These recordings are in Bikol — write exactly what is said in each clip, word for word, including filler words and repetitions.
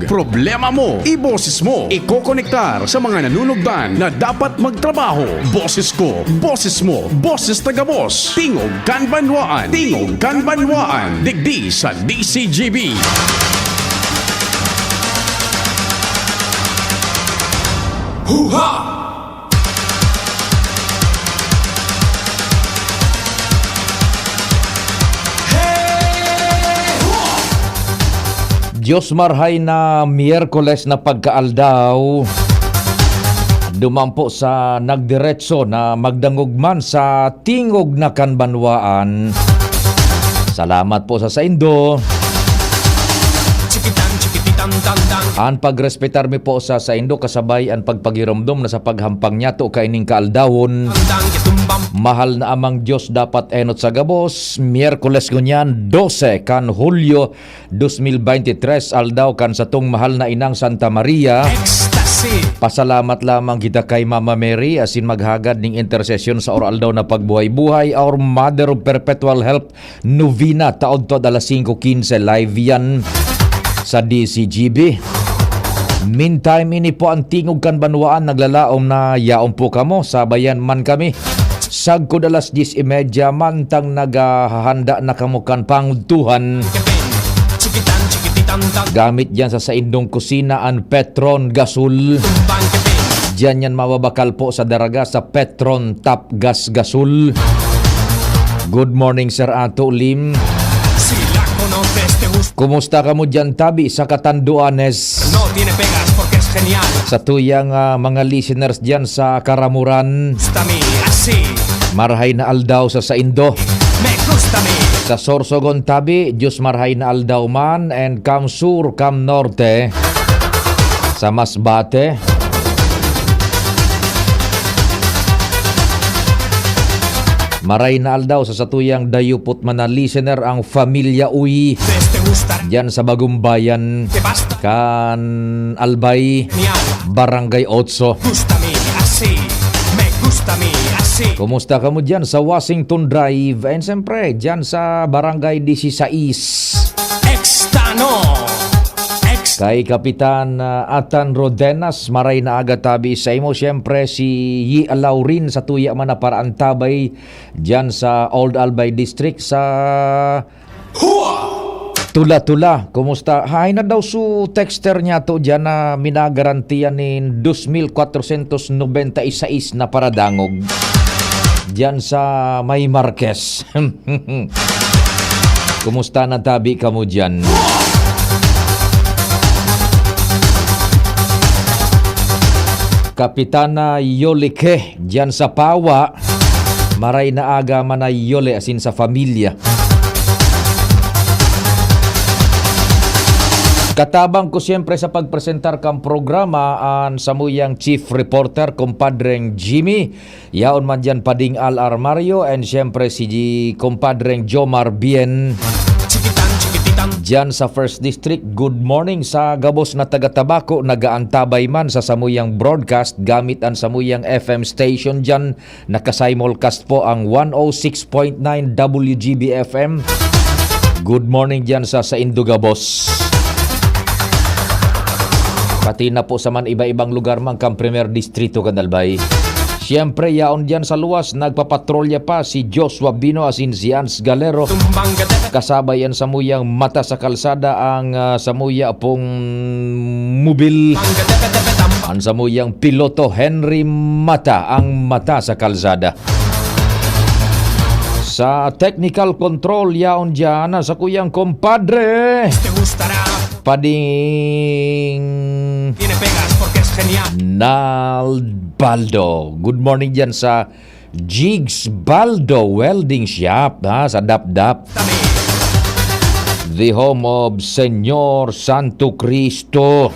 Problema mo, iboses mo, ikokonektar sa mga nanunugdan na dapat magtrabaho. Boses ko, boses mo, boses na gabos. Tingog kan Banwaan, Tingog kan Banwaan, digdi sa D C G B. Huha! Diyos marhay na Miyerkules na pagkaaldaw, duman po sa nagdiretso na magdangog man sa Tingog na kan Banwaan. Salamat po sa saindo. An pagrespetar mi po sa saindo kasabay an pagpagiromdom na sa paghampang niyato kaining kaaldawon. Mahal na Amang Diyos, dapat enot sa gabos, Miyerkules ngunyan, dose kan Hulyo, dos mil beintitres, aldaw kan satong mahal na inang Santa Maria. Ecstasy. Pasalamat lamang kita kay Mama Mary asin maghagad ning intersesyon sa or-aldaw na pagbuhay-buhay, Our Mother of Perpetual Help Novena, taod-taod alas singko quince, live yan sa D C G B. Meantime, ini po an Tingog kan Banwaan, naglalaom na yaon po kamo, sabayan man kami. Sagkod alas dyes y media, mantang naghahanda na kamo kan pangudtuhan. Gamit dyan sa saindong kusina an Petron Gasol. Dyan yan mababakal po sa Daraga sa Petron Top Gas Gasol. Good morning, Sir Ato Lim. Kumusta kamo dyan, tabi sa Catanduanes? Sa tuyang, ah, mga listeners dyan sa Caramuran. Marhay na aldaw sa saindo. Sa Sorsogon, tabi, Diyos marhay na aldaw man, and kam sur, kam norte, sa Masbate. Maray na aldaw sa satuyang dayupot man na listener, ang Familia Uy, dyan sa Bagumbayan, kan Albay, Barangay Otso. Kumusta kamo dyan sa Washington Drive? And siyempre, dyan sa Barangay Disisais. Extano. Kay Kapitan, ah, Atan Rodenas, maray na aga tabi sa imo. Siyempre, si Yi Alaurin sa tuya man na paraantabay dyan sa Old Albay District, sa Tula-Tula. Kumusta? Hay na daw su texter niya to dyan na minagarantiya nin dos mil kwatrosyentos nobenta y sais na paradangog. Dyan sa may Marquez. Kumusta na tabi kamo dyan? Kapitana Yolike, dyan sa Pawa, maray na aga man na Yole asin sa pamilya. Katabang ko siyempre sa pagpresentar kang programa an samuyang chief reporter, kumpadreng Jimmy. Yaon man diyan, Pading Al Armario, and siyempre si G-, kumpadreng Jomar Bien. Diyan sa First District, good morning sa gabos na taga Tabaco, nagaantabay man sa samuyang broadcast gamit an samuyang F M station diyan. Naka-simulcast po ang one oh six point nine W G B F M. Good morning diyan sa saindo gabos. Pati na po sa man iba-ibang lugar man kan Primer Distrito kan Albay. Siyempre, yaon diyan sa luwas, nagpapatrolya pa si Joshua Bino asin si Hans Galero. Kasabay an samuyang mata sa kalsada, ang, ah, samuya pong mobil. An samuyang piloto, Henry Mata, ang mata sa kalsada. Sa technical control, yaon diyan, sa kuyang kompadre. Pading Tiene pegas porque es genial. Nalbaldo. Good morning diyan sa Jigs Baldo Welding Shop, ha, sa Dapdap. The home of Señor Santo Cristo.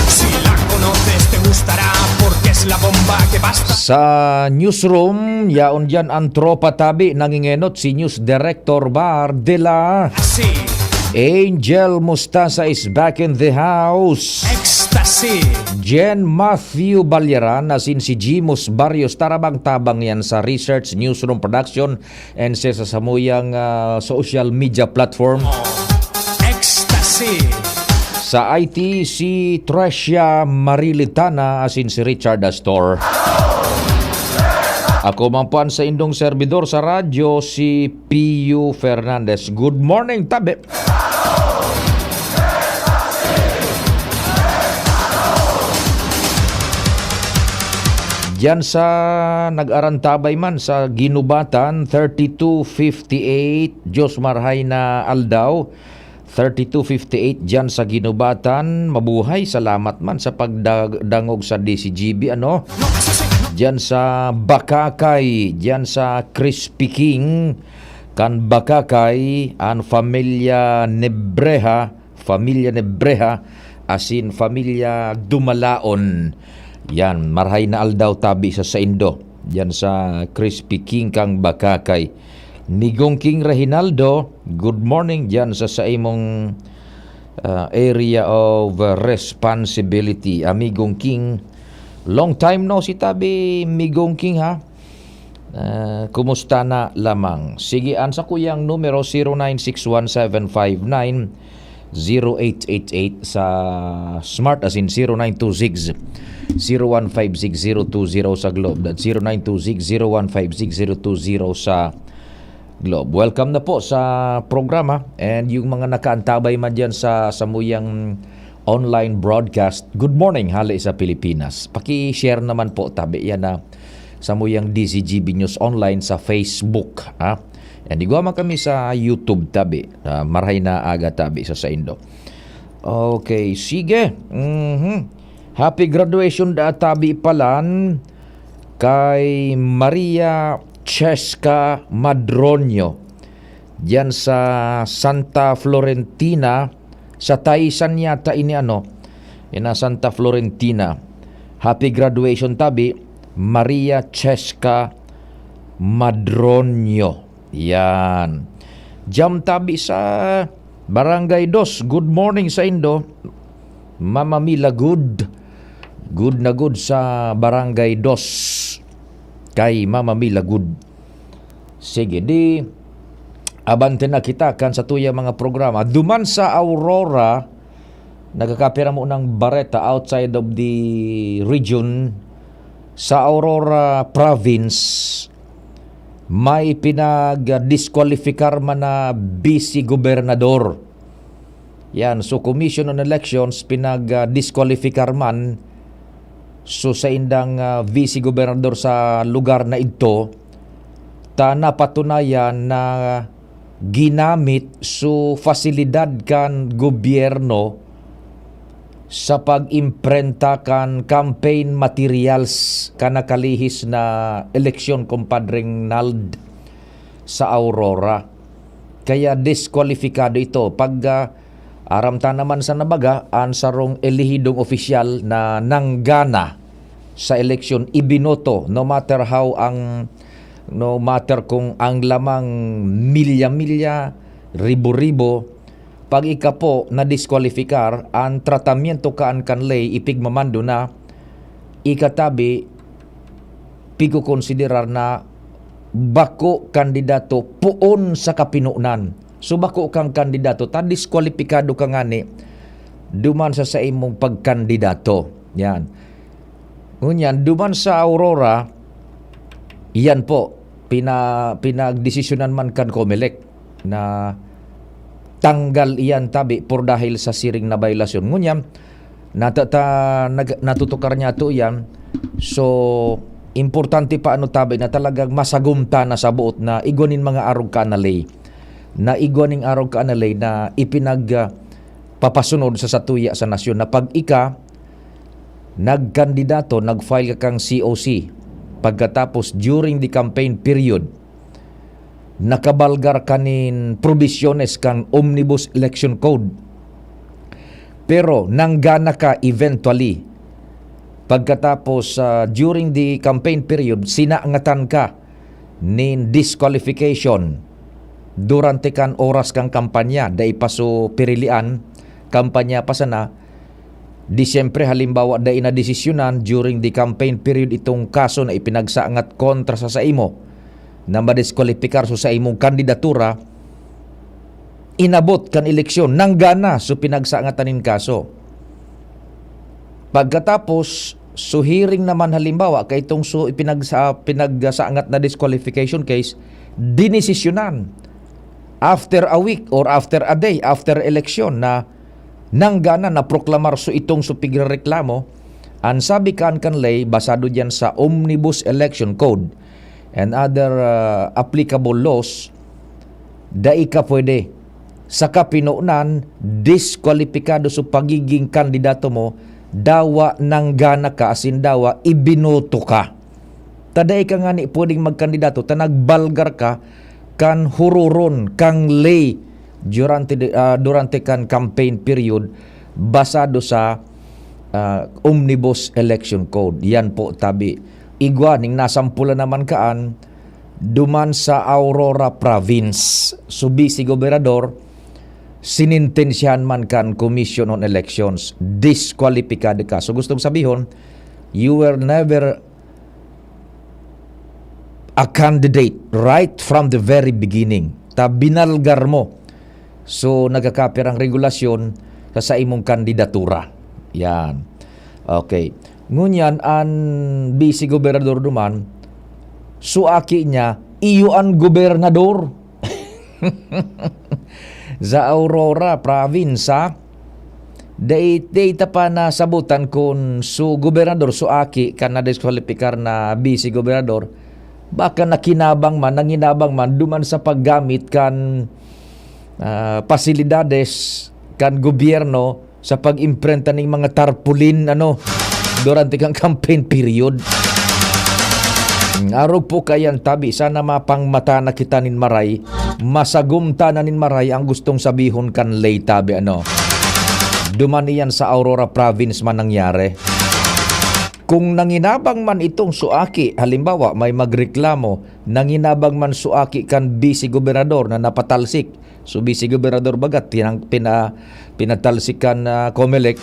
Si la conoces, te gustará, porque es la bomba que basta. Sa newsroom, yaon diyan ang tropa tabi, nangingenot si News Director Bar de la. Si Angel Mustasa is back in the house. Ecstasy. Jen Matthew Balyaran, asin si Jimos Barrios, tabang-tabang yan sa Research Newsroom Production and sa, sa samuyang, ah, social media platform. Ecstasy. Sa I T, si Trecia Marilitana asin si Richard Astor. Ako man po an saindong serbidor sa radyo, si Pio Fernandez. Good morning, tabi. Diyan sa nag-arantabay man sa Ginubatan, thirty-two fifty-eight, Diyos marhay na aldaw, thirty-two fifty-eight diyan sa Ginubatan. Mabuhay, salamat man sa pagdangog sa D C G B, ano? Diyan sa Bakakay, diyan sa Crispy King, kan Bakakay, an familya Nebreha, familya Nebreha, asin familya Dumalaon. Yan, marhay na aldaw tabi sa saindo. Diyan sa Crispy King kang Bakakay. Migong King Reginaldo, good morning diyan sa, sa imong, ah, area of, ah, responsibility. Amigong King, long time no si tabi, Migong King, ha? Ah, kumusta na lamang? Sige, an sakuyang numero, zero nine six one seven five nine zero eight eight eight sa Smart, asin zero nine two six zero one five six zero two zero sa Globe, at zero nine two six zero one five six zero two zero sa Globe. Welcome na po sa programa, and yung mga nakaantabay man diyan sa samuyang online broadcast, good morning, hali sa Pilipinas. Paki-share naman po, tabi, yan na samuyang D C G B News Online sa Facebook, ha? And igwa man kami sa YouTube, tabi. Ah, marhay na aga, tabi, sa saindo. Okay, sige. Mhm. Happy graduation da, tabi, palan kay Maria Cheska Madronio diyan sa Santa Florentina, sa Taysan yata ini, ano, yan na, Santa Florentina. Happy graduation, tabi, Maria Cheska Madronio. Yan. Jam tabi sa Barangay Dos. Good morning saindo, Mama Mila. Good. Good na good sa Barangay Dos kay Mama Mila. Good. Sige, di abante na kita kan satuyang mga programa. Duman sa Aurora, nagkakapira mo ng bareta outside of the region. Sa Aurora Province, may pinag-disqualifikar man na vice gobernador. Yan, so Commission on Elections, pinag-disqualifikar man. So, saindang, ah, vice gobernador sa lugar na idto, ta napatunayan na ginamit so fasilidad kan gobyerno sa pag-imprenta kan campaign materials kan nakalihis na eleksyon, kumpadreng Nald, sa Aurora. Kaya diskwalipikado ito. Pag, ah, aram ta naman sa nabaga, ang sarong elehidong opisyal na nanggana sa eleksyon, ibinoto, no matter how ang, no matter kung ang lamang milya-milya, ribo-ribo, pag ika po nadiskwalipikar, ang tratamiento kaan kan ley ipigmamando na ika tabi, pigkokonsiderar na bako kandidato poon sa kapinonan. So, bako kang kandidato, ta diskwalipikado ka ngani duman sa saimong pagkandidato. Yan. Ngunyan, duman sa Aurora, iyan po, pina-, pinagdesisyonan man kan Comelec na tanggal iyan tabi por dahil sa siring na biolasyon. Ngunyan, nata-, ta-, nag-, natutukar niya to iyan. So, importante pa ano tabi na talagang masagumta na sa buot na igwa nin mga arog ka na ley. Na igwa ning arog ka na ley na ipinag, ah, papasunod sa satuya sa nasyon na pag ika nagkandidato, nag-file ka kang C O C, pagkatapos during the campaign period, nakabalgar ka nin probisyones kan Omnibus Election Code. Pero nanggana ka eventually. Pagkatapos, ah, during the campaign period, sinangatan ka nin disqualification. durante kan oras kan kampanya, dai pa so pirilian, kampanya pa sana, di siyempre, halimbawa, dai na desisyonan during the campaign period itong kaso na ipinagsangat kontra sa saimo, na madiskwalipikar so saimong kandidatura, inabot kan eleksyon, nanggana so pinagsangatan nin kaso. Pagkatapos, so hearing naman halimbawa, kaitong so ipinagsa-, pinagsangat na disqualification case, dinesisyonan after a week or after a day, after election na nanggana, naproklamar so itong so pigrereklamo. An sabi kan kan Ley, basado diyan sa Omnibus Election Code and other, ah, applicable laws, dai ka pwede. Sa kapinonan, diskwalipikado so pagiging kandidato mo, dawa nanggana ka, asin dawa ibinoto ka. Ta dai ka ngani pwedeng magkandidato ta nagbalgar ka kan huroron, kan Ley durante de, ah, durante kan campaign period basado sa, ah, Omnibus Election Code. Yan po, tabi. Igwa ning nasampulan naman kaan, duman sa Aurora Province. So, Vice Gobernador, sinintensyahan man kan Commission on Elections, diskwalipikado ka. So, gustong sabihon, you were never a candidate right from the very beginning. Ta binalgar mo. So, nagkakapirang regulasyon sa saimong kandidatura. Yan. Okay. Ngunyan, an Vice Gobernador duman, so aki niya, iyo an gobernador. Sa Aurora Province, ha? Dai, dai ta pa nasabotan kun so gobernador, so aki kan nadiskwalipikar na vice gobernador, baka nakinabang man, nanginabang man duman sa paggamit kan, ah, pasilidades kan gobyerno sa pag-imprenta ning mga tarpaulin, ano, durante kan campaign period. Arog po kayan, tabi, sana mapangmata na kita nin maray, masagom ta na nin maray ang gustong sabihon kan Ley, tabi, ano. Duman iyan sa Aurora Province man nangyari. Kung nanginabang man itong suaki, halimbawa, may magreklamo, nanginabang man suaki kan Vice Gobernador na napatalsik, so, Vice Gobernador baga, tinang-, pina-, pinatalsik kan, ah, Comelec.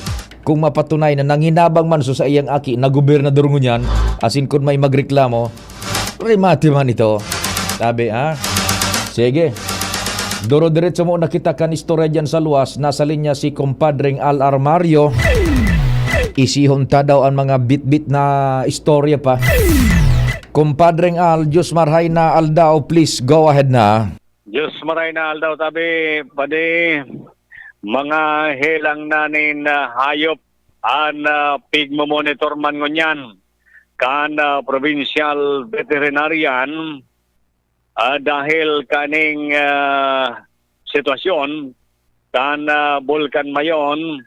Kung mapatunay na nanginabang man so saiyang aki na gobernador ngunyan, asin kun may magreklamo, remate man ito. Sabi, ha? Sige. Duro-diretso mo na kita kan istorya dyan sa luwas. Nasa linya si Compadreng Al Armario. Isihon ta daw ang mga bitbit na istorya pa. Compadreng Al, Diyos marhay na aldaw, please go ahead na. Diyos maray na aldaw, tabi, padi, mga helang na nin, ah, hayop an, ah, pigmomonitor man ngunyan kan, ah, provincial veterinarian, ah, dahil kaning, ah, sitwasyon kan, ah, Bulkan Mayon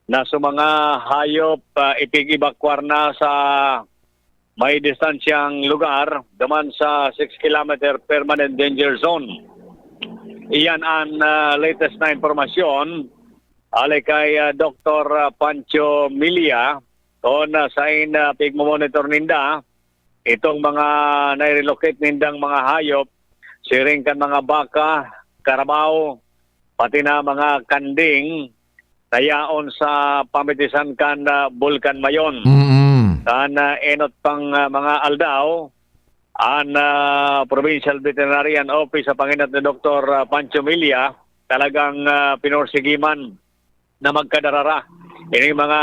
na so mga hayop, ah, ipig-ebakwar na sa may distansyang lugar duman sa six kilometer permanent danger zone. Iyan an, ah, latest na impormasyon ali kay, ah, Doktor Pancho Milla, kun, ah, sain, ah, pigmomonitor ninda itong mga nai-relocate nindang mga hayop, siring kan mga baka, karabaw, pati na mga kanding na yaon sa pamitisan kan, ah, Bulkan Mayon. Mm. Kan, ah, enot pang, ah, mga aldaw, an, ah, Provincial Veterinarian Office sa pangenot ni Doktor, ah, Pancho Milla, talagang, ah, pinorsigiman na magkadarara. Ining mga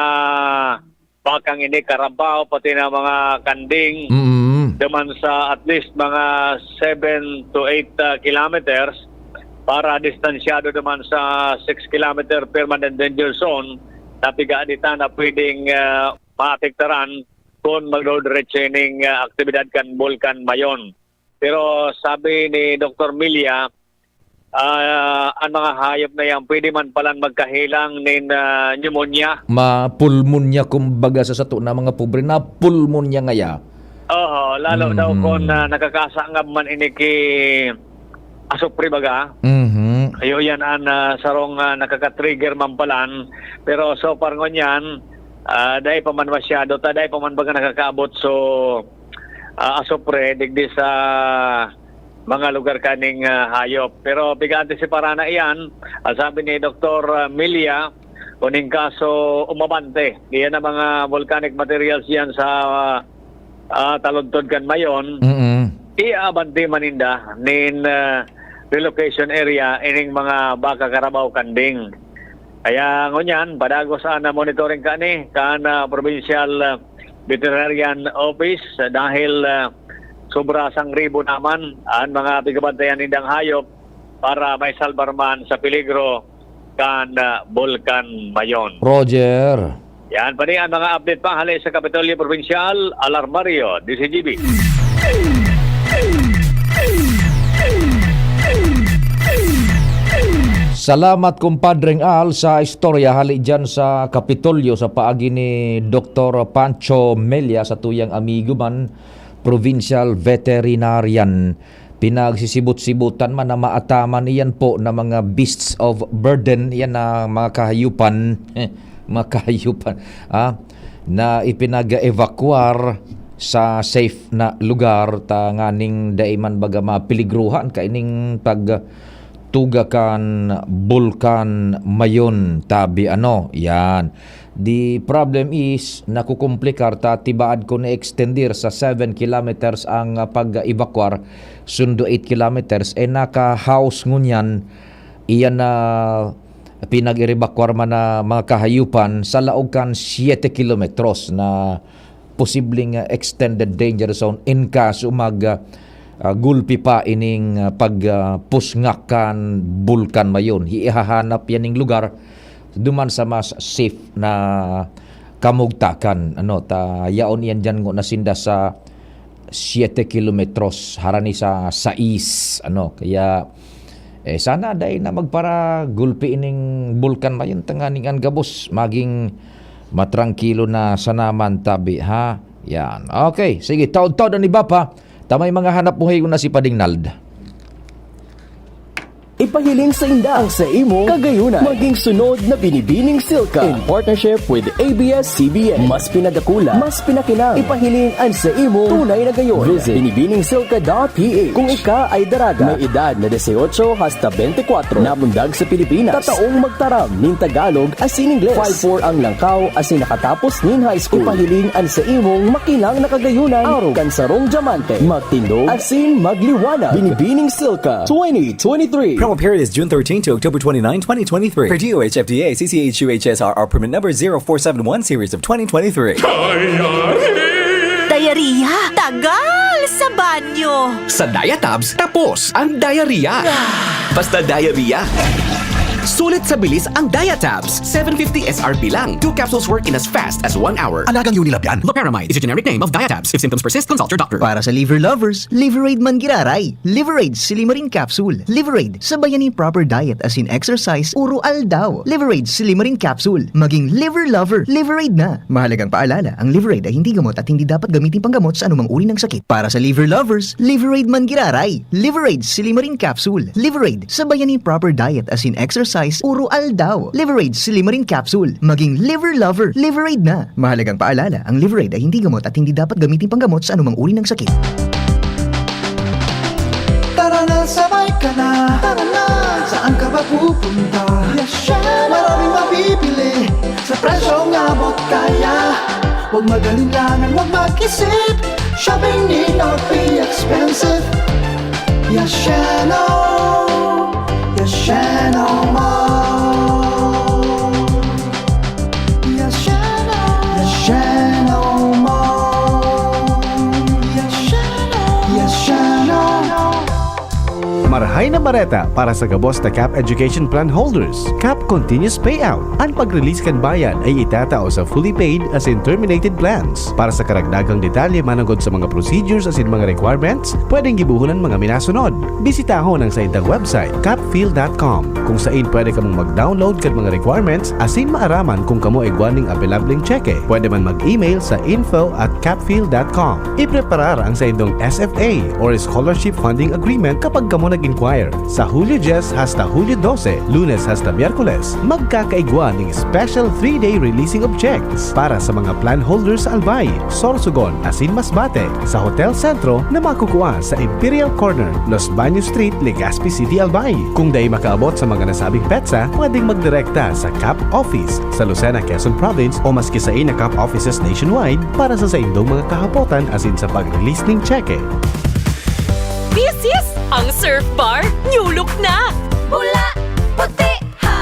bakang ini, karabaw, pati na mga kanding, Mm. duman sa at least mga seven to eight, ah, kilometers para distansyado duman sa six kilometer permanent danger zone na piga dita na pwedeng, ah, maapektaran kun magduduretso ining, ah, aktibidad kan Bulkan Mayon. Pero sabi ni Doktor Milla, ah, an mga hayop na yan pwede man palan magkahelang nin, ah, pneumonia. Mapulmonya, kumbaga, sa sato na mga pobre, napulmonya ngaya. Oo, lalo daw Mm. kun, ah, nakakasangab man ini ki asupre baga. Mhm. Ayo, yan an, ah, sarong, ah, nakaka-trigger man palan. Pero so far ngunyan, ah, dai pa man masyado, ta dai pa man baga nakakaabot so, ah, asupre digdi sa mga lugar kaning, ah, hayop. Pero pigaantisipar na iyan, ang sabi ni Doktor Milia, kuning kaso umabante. Iyan ang mga volcanic materials yan sa, ah, taludtod kan Mayon. Mm-mm. Iabante man ninda nin, ah, relocation area ining mga baka, karabaw, kanding. Kaya ngunyan, padagos an, ah, monitoring kani kan, ah, Provincial, ah, Veterinarian Office, ah, dahil, ah, sobra sangribo naman an mga pigabantayan nindang hayop para maisalbar man sa peligro kan, ah, Bulkan Mayon. Roger. Yan pa ni ang mga update pa hali sa Kapitolyo Provincial, Alarmario, D C G B. Salamat, Kumpadreng Al, sa istorya hali dyan sa Kapitolyo sa paagi ni Doktor Pancho Mella, sa tuyang amigo man, provincial veterinarian. Pinagsisibot-sibotan man na maataman iyan po na mga beasts of burden, iyan na mga kahayupan, mga kahayupan, ah, na ipinag-evacuar sa safe na lugar tanganing dai man baga mapeligruhan kaining pagtuga kan Bulkan Mayon, tabi ano. Yan. The problem is, nakukumplikar ta tibaad ko na-extender sa seven kilometers ang, ah, pag-evacuar, sundo eight kilometers, eh, naka-house ngunyan, iyan na pinag-evacuar man na mga kahayupan sa laog kan siete kilometros na posibleng, ah, extended danger zone in case mag, ah, ah, gulpi pa ining, ah, pag, ah, pusngak kan Bulkan Mayon. Ihahanap yan ning lugar duman sa mas safe na kamugtakan, ano, ta yaon iyan diyan ngo na sinda sa siete kilometros, harani sa sais, ano, kaya, eh, sana dai na magparagulpi ining Bulkan Mayon tanganing an gabos maging matrangkilo na sana man tabi, ha? Yan. Okay, sige, taod-taod an iba pa. Ta may mga hanap buhay ko na si Pading Nald. Ipahiling sa inda ang sa imo kagayunan. Maging sunod na Binibining Silka in partnership with A B S C B N. Mas pinadakula, mas pinakinang. Ipahiling ang sa imo tunay na gayon. Visit binibining silka dot P H. Kung ika ay daraga, may edad na dieciocho hasta bentikwatro, namundag sa Pilipinas, tataong magtaram nin Tagalog asin Ingles. Five four ang langkaw asin nakatapos nin high school. Ipahiling ang sa imong makinang na kagayunan. Arog kan sarong diamante. Magtindog asin magliwanag. Binibining Silka twenty twenty-three. Promo period is June thirteen to October twenty-nine, twenty twenty-three. Per D O H F D A, C C H U H S R R permit number zero four seven one series of twenty twenty-three. Diarrhea? Tagal sa banyo! Sa Diatabs, tapos ang diarrhea. Basta diarrhea. Sulit sa bilis ang Diatabs. Seven fifty S R P lang. Two capsules work in as fast as one hour. Alagang Unilab yan. Loperamide is a generic name of Diatabs. If symptoms persist, consult your doctor. Para sa liver lovers, Liverade man giraray. Liverade Silimarin Capsule. Liverade, sabayan nin proper diet asin exercise, uro aldaw. Liverade Silimarin Capsule. Maging liver lover, Liverade na. Mahalagang paalala, ang Liverade ay hindi gamot at hindi dapat gamitin panggamot sa anumang uri ng sakit. Para sa liver lovers, Liverade man giraray. Liverade Silimarin Capsule. Liverade, sabayan nin proper diet asin exercise, uro aldaw. Liverade Silimarin Capsule. Maging liver lover, Liverade na. Mahalagang paalala, ang Liverade ay hindi gamot at hindi dapat gamitin panggamot sa anumang uri ng sakit. Tara na, sabay ka na. Tara na, saan ka ba pupunta? Yes, syempre. Maraming mabibili sa presyong abot kaya. Huwag mag-alinlangan, huwag mag-isip. Shopping need not be expensive. Yes, Shano. Yes, Shano Mall. Yes, Shano. Yes, Shano Mall. Yes, Shano. Yes, Shano. Marahay na bareta para sa gabos na CAP Education Plan holders. CAP Continuous Payout. An pag-release kan bayad ay itatao sa fully paid asin terminated plans. Para sa karagdagang detalye manongod sa mga procedures asin mga requirements, pwedeng gibohon an mga minasunod. Bisitahon ang saindang website, capfil dot com, kung sain pwede kamong mag-download kan mga requirements asin maaraman kung kamo igwa ning apelableng tseke. Pwede man mag-email sa info at capfil dot com. Ipreparar ang saindong S F A or Scholarship Funding Agreement kapag kamo nag Inquire, sa Hulyo dyes hasta Hulyo dose, Lunes hasta Miyerkules, magkakaigwa ning special three-day releasing of checks para sa mga plan holders sa Albay, Sorsogon, asin Masbate, sa Hotel Centro na makukuha sa Imperial Corner, Los Baños Street, Legazpi City, Albay. Kung dai makaabot sa mga nasabing petsa, pwedeng magdirekta sa CAP Office sa Lucena, Quezon Province, o maski saen na CAP offices nationwide para sa saindong mga kahapotan asin sa pag-release ning cheque. This is ang Surf Bar, new look na! Pula, puti, ha!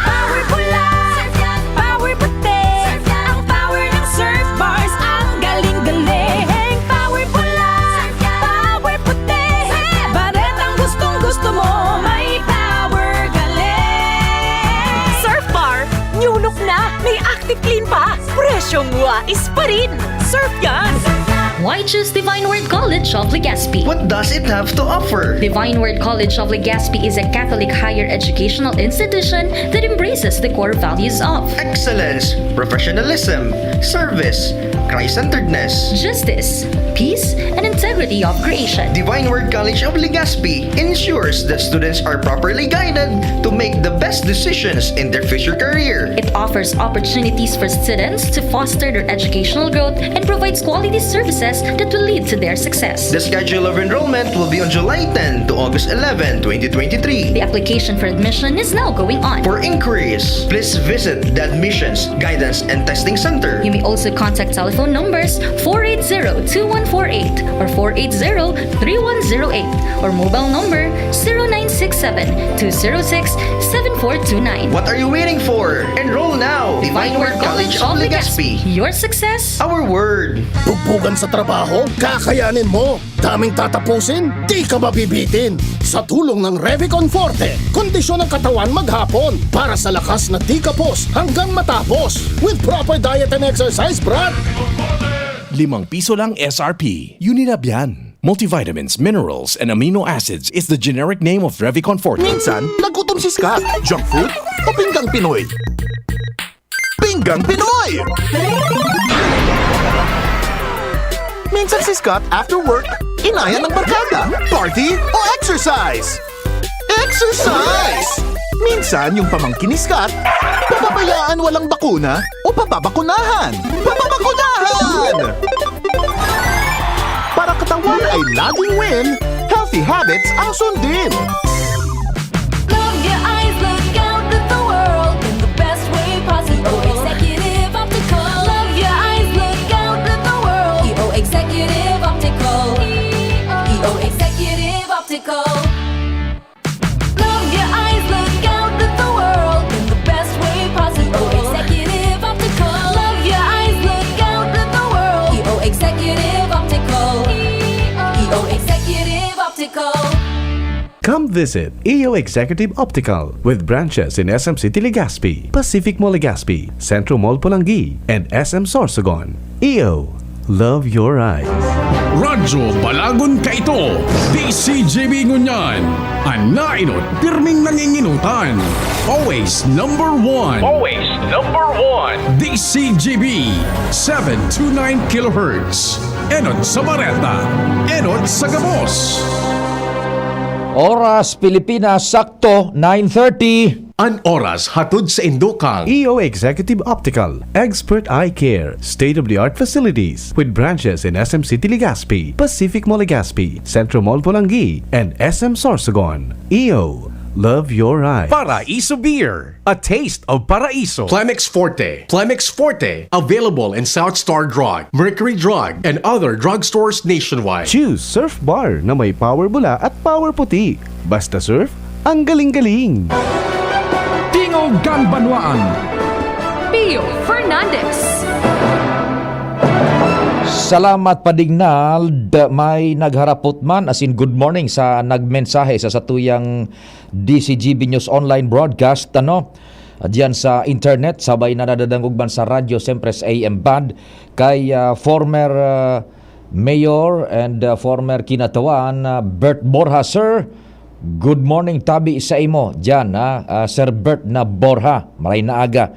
Power pula, surf yan. Power puti, surf yan. Ang power ng Surf Bars, ang galing-galing. Power pula, surf yan. Power puti, surf yan. Baretang gustong-gusto mo, may power galing. Surf Bar, new look na, may Active Clean pa, presyong wais pa rin. Surf yan! Why choose Divine Word College of Legazpi? What does it have to offer? Divine Word College of Legazpi is a Catholic higher educational institution that embraces the core values of Excellence, professionalism, service, Christ-centeredness. Justice, peace, and integrity of creation. Divine Word College of Legazpi ensures that students are properly guided to make the best decisions in their future career. It offers opportunities for students to foster their educational growth and provides quality services that will lead to their success. The schedule of enrollment will be on July ten to August eleven, twenty twenty-three. The application for admission is now going on. For inquiries, please visit the Admissions, Guidance, and Testing Center. You may also contact telephone numbers four eight zero two one four eight or four eight zero three one zero eight or mobile number zero nine six seven two zero six seven four two nine. What are you waiting for? Enroll now! Divine Word College of Legazpi. Your success, Our word! Bugbugan sa trabaho? Kakayanin mo! Daming tatapusin? Di ka mabibitin! Sa tulong ng Revicon Forte, kondisyon ng katawan maghapon para sa lakas na di kapos hanggang matapos. With proper diet and exercise, brad! Limang piso lang S R P. Unilab yan. Multivitamins, minerals, and amino acids is the generic name of Revicon Forte. Minsan, nagutom si Scott. Junk food o pinggang Pinoy? Pinggang Pinoy! Minsan si Scott after work, inaya ng barkada, party o exercise. Exercise! Minsan yung pamangkin ni Scott, pababayaan walang bakuna o pababakunahan. Pababakunahan! Para katawan ay laging win, healthy habits ang sundin. Love your eyes, look out at the world in the best way possible. E O Executive Optical. Love your eyes, look out at the world. E O Executive Optical. E O Executive Optical. Love your eyes, look out at the world in the best way possible. E O Executive Optical. Love your eyes, look out at the world. E O Executive Optical. E O Executive Optical. Come visit E O Executive Optical with branches in S M City Legazpi, Pacific Mall Legazpi, Centro Mall Polangui, and S M Sorsogon. E O, love your eyes. Radyo Balagon Kaito, D C G B Ngunyan, an naenot pirming nanginginutan. Always number one. Always number one. D C G B, seven two nine kilohertz. Enot sa bareta, enot sa gabos. Oras Pilipinas, sakto, nine thirty. An oras hatod sa Indokang. E O Executive Optical, Expert Eye Care, state-of-the-art facilities with branches in S M City Legazpi, Pacific Mall Legazpi, Centro Mall Polangui, and S M Sorsogon. E O, love your eyes. Paraiso Beer, a taste of Paraiso. Plemex Forte. Plemex Forte, available in South Star Drug, Mercury Drug, and other drugstores nationwide. Choose Surf Bar na may power bula at power puti. Basta surf, ang galing-galing! Tingog kan Banwaan. Pio Fernandez. Salamat, Pading Nald. May nagharapot man, as in good morning, sa nagmensahe sa satuyang D C G B News Online Broadcast, ano, diyan sa internet, sabay na nadadangog man sa radyo, siyempre sa A M band, kay ah, former ah, Mayor and ah, former Kinatawan, ah, Bert Borja. Sir, good morning, tabi sa imo diyan, ha, ah, Sir Bert na Borja, maray na aga.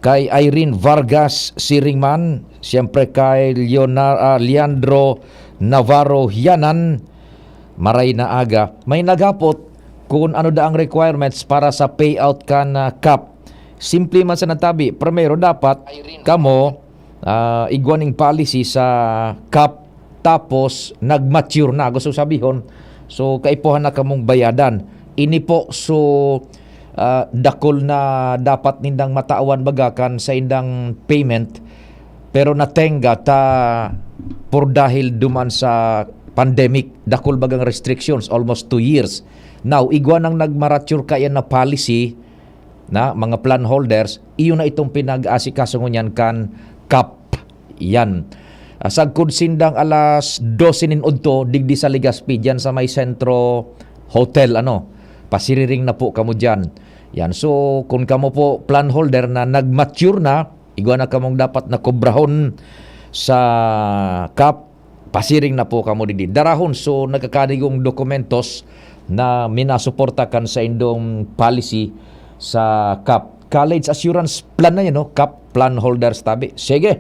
Kay Irene Vargas Siringman, siyempre kay Leonar-, ah, Leandro Navarro Hianan, Maray na aga, may naghapot kun ano da ang requirements para sa payout kan, ah, CAP. Simple man sana tabi, primero dapat kamo, ah, igwa ning policy sa CAP, tapos nag-mature na, gusto sabihon, so kaipuhan na kamong bayadan. Ini po, so, ah, dakul na dapat nindang matawan baga kan saindang payment, pero natenga ta por dahil duman sa pandemic, dakul bagang restrictions, almost two years. Now, igwa nang nagmarature kaya na policy na mga plan holders, iyo na itong pinag-aasikaso ngunyan kan CAP. Yan. Ah, sagkod sindang alas dose nin udto, digdi sa Legazpi, dyan sa may Sentro Hotel, ano, pasiriring na po kamo dyan. Yan. So, kung kamo po plan holder na nag-mature na, igwa na kamong dapat na kobrahon sa CAP, pasiring na po kamo digdi. Darahon, so, nagkakanigong dokumentos na minasuporta kan saindong policy sa CAP. College Assurance Plan na yan, no? CAP plan holders tabi. Sige.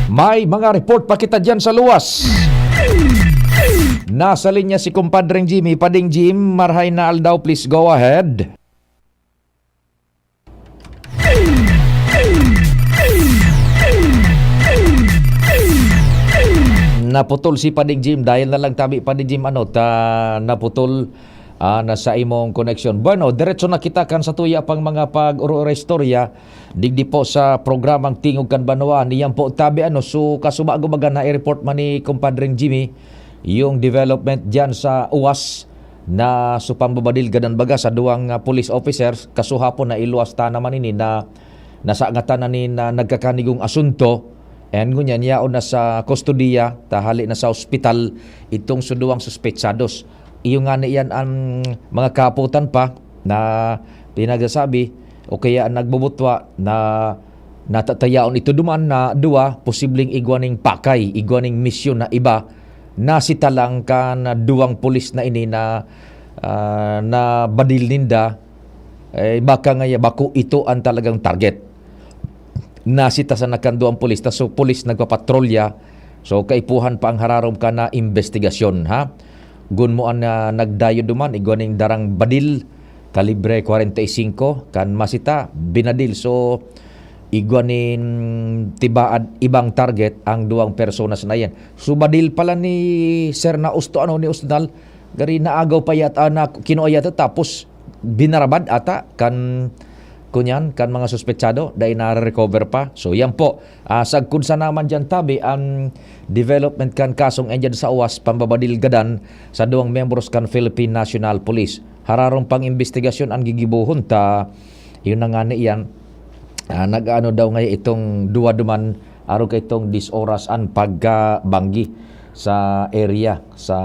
May mga report pa kita dyan sa luwas. Nasa linya si Kumpadreng Jimmy. Pading Jim, marhay na aldaw, please go ahead. Naputol si Pading Jim. Dahil na lang tabi, Pading Jim, ano, ta, naputol, ah, na sa imong koneksyon. Bueno, diretso na kita kan sa tuya pang mga pag-uro-uro istorya. Digdi po sa programang Tingog kan Banwa. Niyan po tabi, ano, so kasubago baga na i-report man ni Kumpadreng Jimmy yung development dyan sa uwas na so pambabadil gadan baga sa duwang, ah, police officers. Kasuhapon na iluwas ta naman ini na nasangatan na nin, ah, nagkakanigong asunto. And ngunyan, yaon na sa kustodiya, ta hali na sa ospital itong so duwang suspetsados. Iyo nga na iyan ang mga kaputan pa na pinagsasabi o kaya nagbubutwa na natatayaon ito duman na duwa, posibleng igwa ning pakay, igwa ning misyon na iba, nasita lang kan duwang pulis na ini na, ah, na badil ninda, eh, baka nga ya-, bako ito ang talagang target. Nasita sana kan duwang pulis, ta so pulis nagpapatrolya, so kaipuhan pa ang hararom ka na imbestigasyon, ha? Gun mo an, ah, nagdayo duman, igwa ning darang badil, kalibre kwarenta y singko, kan masita, binadil. So, igwa nin tibaad ibang target ang duwang personas na yan. So, badil pala ni Sir na Usto, ano, ni Usnal, gari naagaw pa yata, na kinua yata, tapos binarabad ata kan, kunyan, kan mga suspetsado, dai na-recover pa. So, yan po. Ah, sagkod sa naman dyan, tabi, ang development kan kasong enyan sa uwas, pambabadil gadan sa duwang miyembros kan Philippine National Police. Hararom pang imbestigasyon ang gigibohon ta, yun na nga ni iyan, ah, nag-ano daw ngayon itong duwa duman, araw ka itong dis oras ang pagkabanggi sa area, sa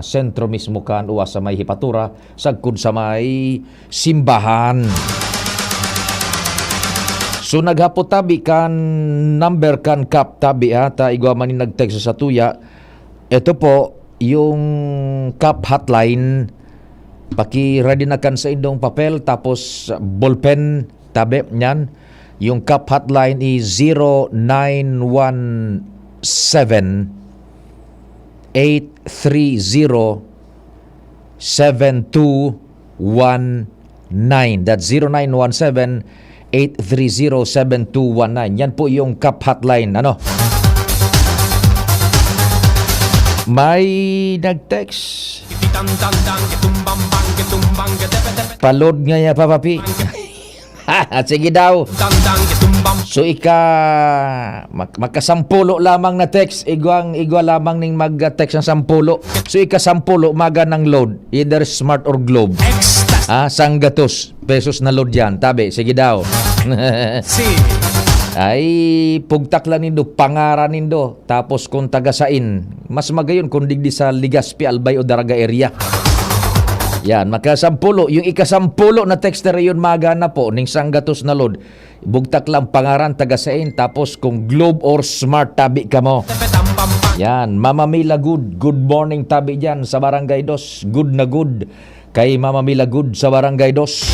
sentro mismo kan uwas sa may Hipatura, sagkod sa may simbahan. So, naghapot tabi kan number kan CAP tabi, ha, ta igwa man ni nag-text sa tuya. Ito po, yung CAP hotline, paki-ready na kan sa indong papel, tapos ballpen, tabi, niyan. Yung CAP hotline is zero nine one seven, eight three zero, seven two one nine. That's zero nine one seven, eight three zero, seven two one nine. Yan po yung CAP hotline. Ano? May nag-text. Pa-load nga ya, Papa P. Sige daw. So, ika, mak-, makasampulo lamang na text. Igwang, igwa lamang ning mag-text ng sampulo. So, ika sampulo, maga ng load. Either Smart or Globe. Ah, sanggatos pesos na load yan. Tabi, sige daw. Ay, pugtak lang nindo, pangaran nindo. Tapos kung taga sain, mas magayon kung digdi sa Legazpi, Albay o Daraga area. Yan, makasampulo. Yung ikasampulo na texter yun, maga na po, ning sanggatos na load. Bugtak lang pangaran, taga sain, tapos kung Globe or Smart, tabi kamo. Yan, Mama Mila Good. Good morning, tabi dyan sa Barangay Dos. Good na good kay Mama Mila Good sa Barangay Dos.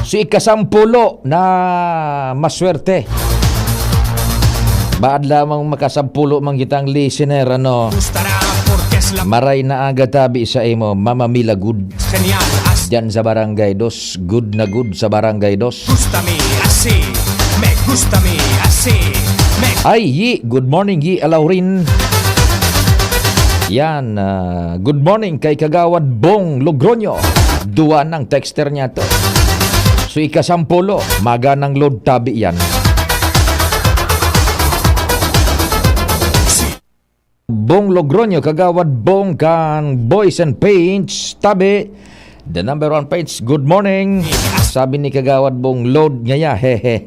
Si ikasampulo na maswerte. Baad lamang makasampulo man kitang listener, ano? Maray na aga tabi sa imo, Mama Mila Good. Diyan sa Barangay Dos, good na good sa Barangay Dos. Gusta mi asi, me gusta mi asi, me Ay, Yi, good morning, Yi Alaurin. Yan, ah, good morning kay Kagawad Bong Logroño. Duwa ng texter niya to. So, ikasampulo, maganang load tabi yan. Bong Logroño, Kagawad Bong kan Boys and Paints, tabi. The number one page, good morning. Sabi ni Kagawad Bong, load ngaya, hehe.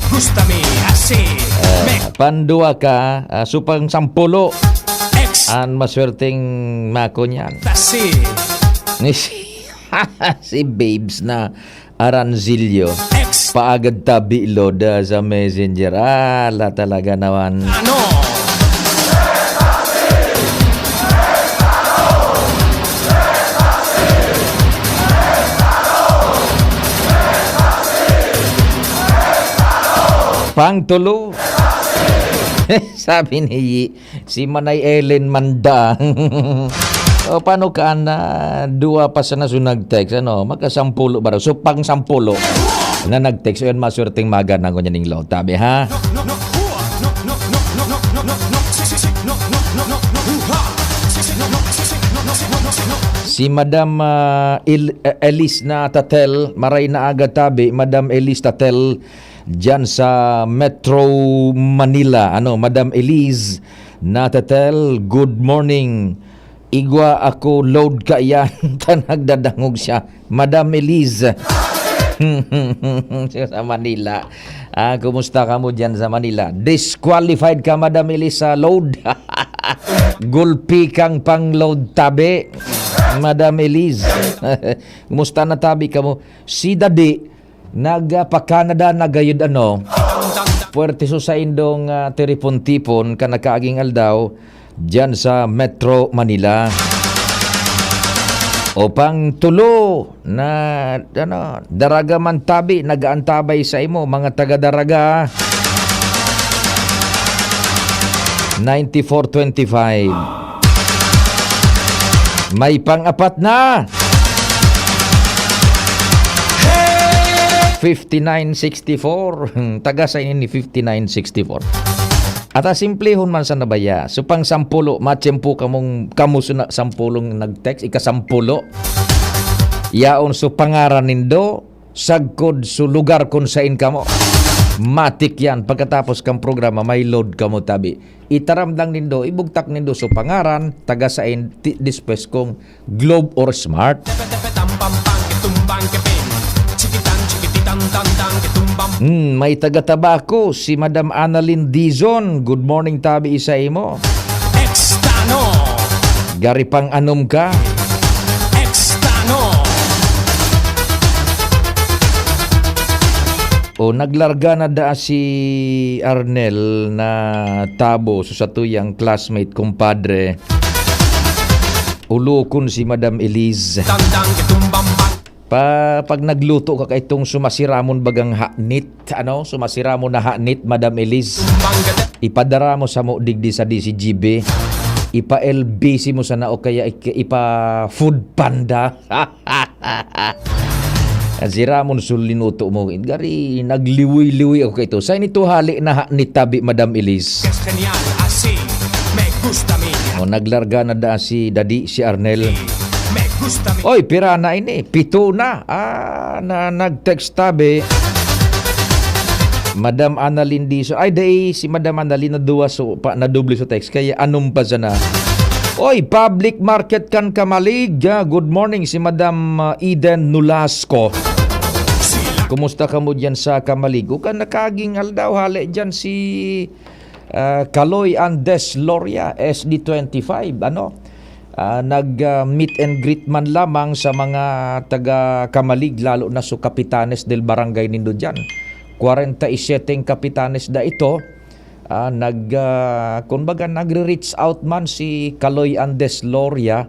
Gusta mi asi, me Pandua ka, ah, supang sampulo. X. An maswerteng mako niyan. Tasi. Ni si, si Babes na Aranzillo. X. Paagad tabi, load, ah, sa Messenger. Ala, talaga naman. Ano? Pangtulo. Sabi ni Yi, si Manay Ellen Manda. O, paano ka na duwa pa sana so nag-text, ano? Magkasampulo ba raw? So, pang sampulo na nag-text. O, yan, maswerteng maga na ngunyan ning load. Tabi, ha? Si Madam, ah, Il-, eh, Elis na Tatel, maray na aga tabi, Madam Elis Tatel, diyan sa Metro Manila. Ano, Madam Elise Natatel, good morning. Igwa ako, load ka yan. Ta nagdadangog siya. Madam Elise. Sa Manila. Ah, kumusta ka mo diyan sa Manila? Disqualified ka, Madam Elise, sa load. Gulpi kang pang load tabi, Madam Elise. Kumusta na tabi ka mo? Si Daddy, nagpa-Canada na gayud, ano, puwerte so saindong, ah, tiripon-tipon kan nakaaging aldaw diyan sa Metro Manila. O pang tulo na, ano, Daraga man tabi, nag-aantabay sa imo, mga taga Daraga. Ninety-four twenty-five. May pang-apat na. Fifty-nine sixty-four. Taga sa ini fifty-nine sixty-four. At asimplihon man sa nabaya. So, pang sampulo, matiyempo kamong, kamo suna sampulong nag-text, ikasampulo. Yaon so pangaran nindo, sagkod so lugar kun sain kamo. Matik yan. Pagkatapos kang programa, may load kamo tabi. Itaram lang nindo, ibugtak nindo so pangaran, taga sain, ti-, despues kung Globe or Smart. Hmm, may taga Tabaco, si Madam Annalyn Dizon. Good morning, tabi sa imo. Extano. Gari pang anom ka. Extano. O, naglarga na daa si Arnel na tabo, so satuyang classmate, kumpadre. Ulokon si Madam Elise. Tandang kitumbang. Pa, pag nagluto ka kaitong sumasiramon bagang hanit, ano? Sumasiramon na hanit, Madam Elise. Ipadara mo sa mo digdi sa D C G B. Ipa-L B C mo sana o kaya ik-, ipa-Food Panda. Siramon so linuto mo. Gari, nagliwi-liwi ako kaito. Sa inito hali na ha-, ni tabi, Madam Elise. Genial, así, me gusta mi. O, naglarga na da si Dadi, si Arnel. Me gusta mi. Oy, pira na ini? Pito na. Ah, na nag-text tabi. Madam Annalyn Dizon. Ay, dai, si Madam Annalyn na duwa so, pa, na doble so text. Kaya anom pa sana. Oy, public market kan Camalig. Ah, good morning, si Madam, ah, Eden Nolasco. Kumusta kamo diyan sa Camalig? O ka nakaging aldaw, hali diyan si, ah, Kaloy Andes Loria, S D twenty-five, ano? Ah, nag, ah, meet and greet man lamang sa mga taga Camalig, lalo na so kapitanes del barangay nindo diyan. Kwarenta y siyete kapitanes da ito. Ah, nag, ah, kumbaga, nagre-reach out man si Kaloy Andes Loria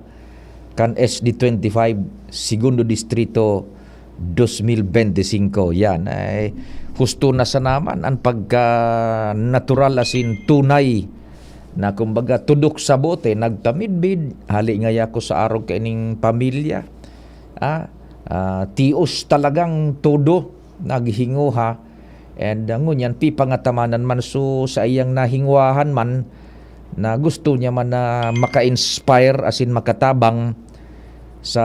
kan S D twenty-five, Segundo Distrito, dos mil bente singko. Yan, ay, Gusto na sana man an pagka-natural asin tunay na kumbaga tudok sa bote, nagtamidbid, hali ngaya ako sa arog kaining pamilya. Ah, ah, tios talagang todo, naghinguha. And, ah, ngunyan, pipangatamanan man, so, saiyang nahinguhahan man, na gusto niya man na maka-inspire, asin makatabang sa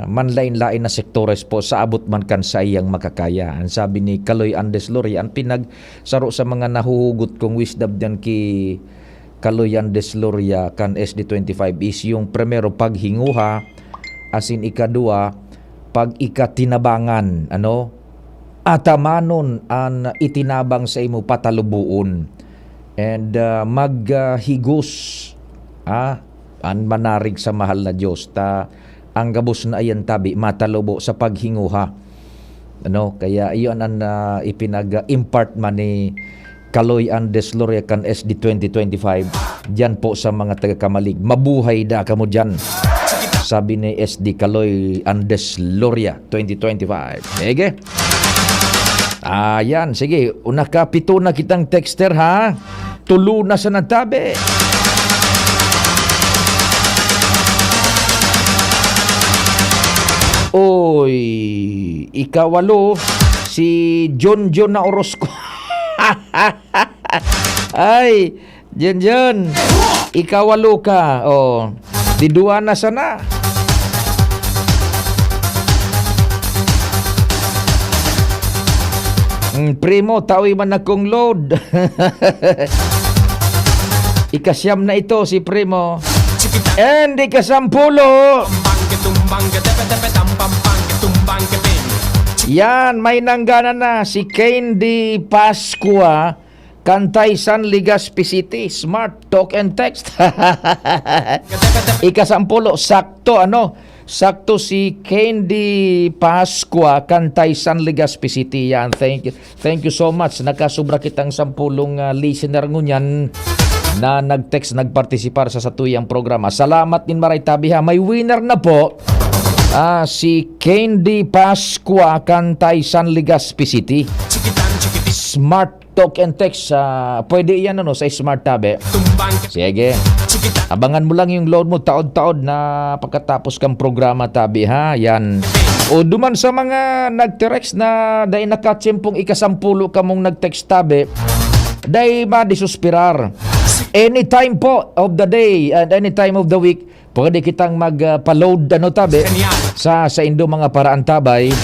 manlain-lain na sektores po sa abot man kan saiyang makakaya. Ang sabi ni Kaloy Andes Loria, ang pinagsaro sa mga nahuhugot kong wisdom diyan ki Kaloy Andes Loria kan S D twenty-five is yung primero paghinguha, asin ikadua, pag-ikatinabangan, ano? Atamanon an itinabang sa imo pataluboon. And, ah, maghigos, ah, an manarig sa mahal na Dios, ta ang gabos na iyan tabi matalubo sa paghinguha. Ano? Kaya iyon an, ah, ipinag-impart man ni Kaloy Andes Loria kan S D twenty twenty-five. Diyan po sa mga taga Camalig. Mabuhay da kamo diyan. Sabi ni S D Kaloy Andes Loria, twenty twenty-five. Sige. Ayan, sige. Una ka, pito na kitang texter, ha? Tulo na sa nagtabi. Oy, ikawalo, si John John na Orozco. Ay, John John, ikawalo ka. Oh, di duwa na sana. Mm, primo, tawi man akong load. Ikasiyam na ito, si primo. And ikasampulo. Yan, may nanggana na si Candy Pascua, Cantay, San Legazpi City. Smart talk and text. Ikasampulo, sakto, ano? Sakto si Candy Pascua, Cantay, San Legazpi City. Yan, thank you. Thank you so much. Nakasubra kitang sampulong, ah, listener ngunyan na nag-text, nagpartisipar sa satuyang programa. Salamat nin maray tabi, ha. May winner na po. Ah, si Candy Pascua, Cantay, San Legazpi City. Smart talk and text. Ah, pwede yan, ano, sa smart tabi. Sige. Abangan mo lang yung load mo taod-taod na pagkatapos kang programa, tabi, ha? Yan. O duman sa mga nagtext na dai nakatsimpong ikasampulo kamong nagtext, tabi, dai madisuspirar. Anytime po of the day and any time of the week, pwede kitang mag, ah, pa-load, ano, tabi, sa, sa indo mga paraan, tabay.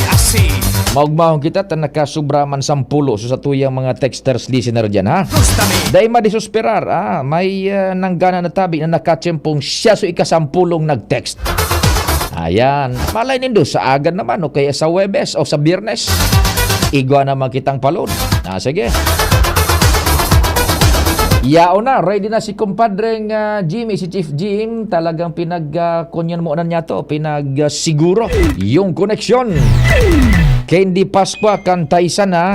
Maugmahon kita ta nakasubra man sampulo so satuyang mga texters, listener diyan, ha? Dai madisuspirar, ah, may, ah, nanggana na tabi na nakatsimpong siya so ikasampulong nag-text. Ayan. Malay nindo, sa aga naman, o kaya sa Huwebes o sa Biyernes, igwa naman kitang pa-load. Ah, sige. Yaon na, ready na si kumpadreng, ah, Jimmy, si Chief Jim. Talagang pinag, ah, kunyan mo na niya to, pinag, ah, siguro yung koneksyon. Candy Pascua, Cantay, sana.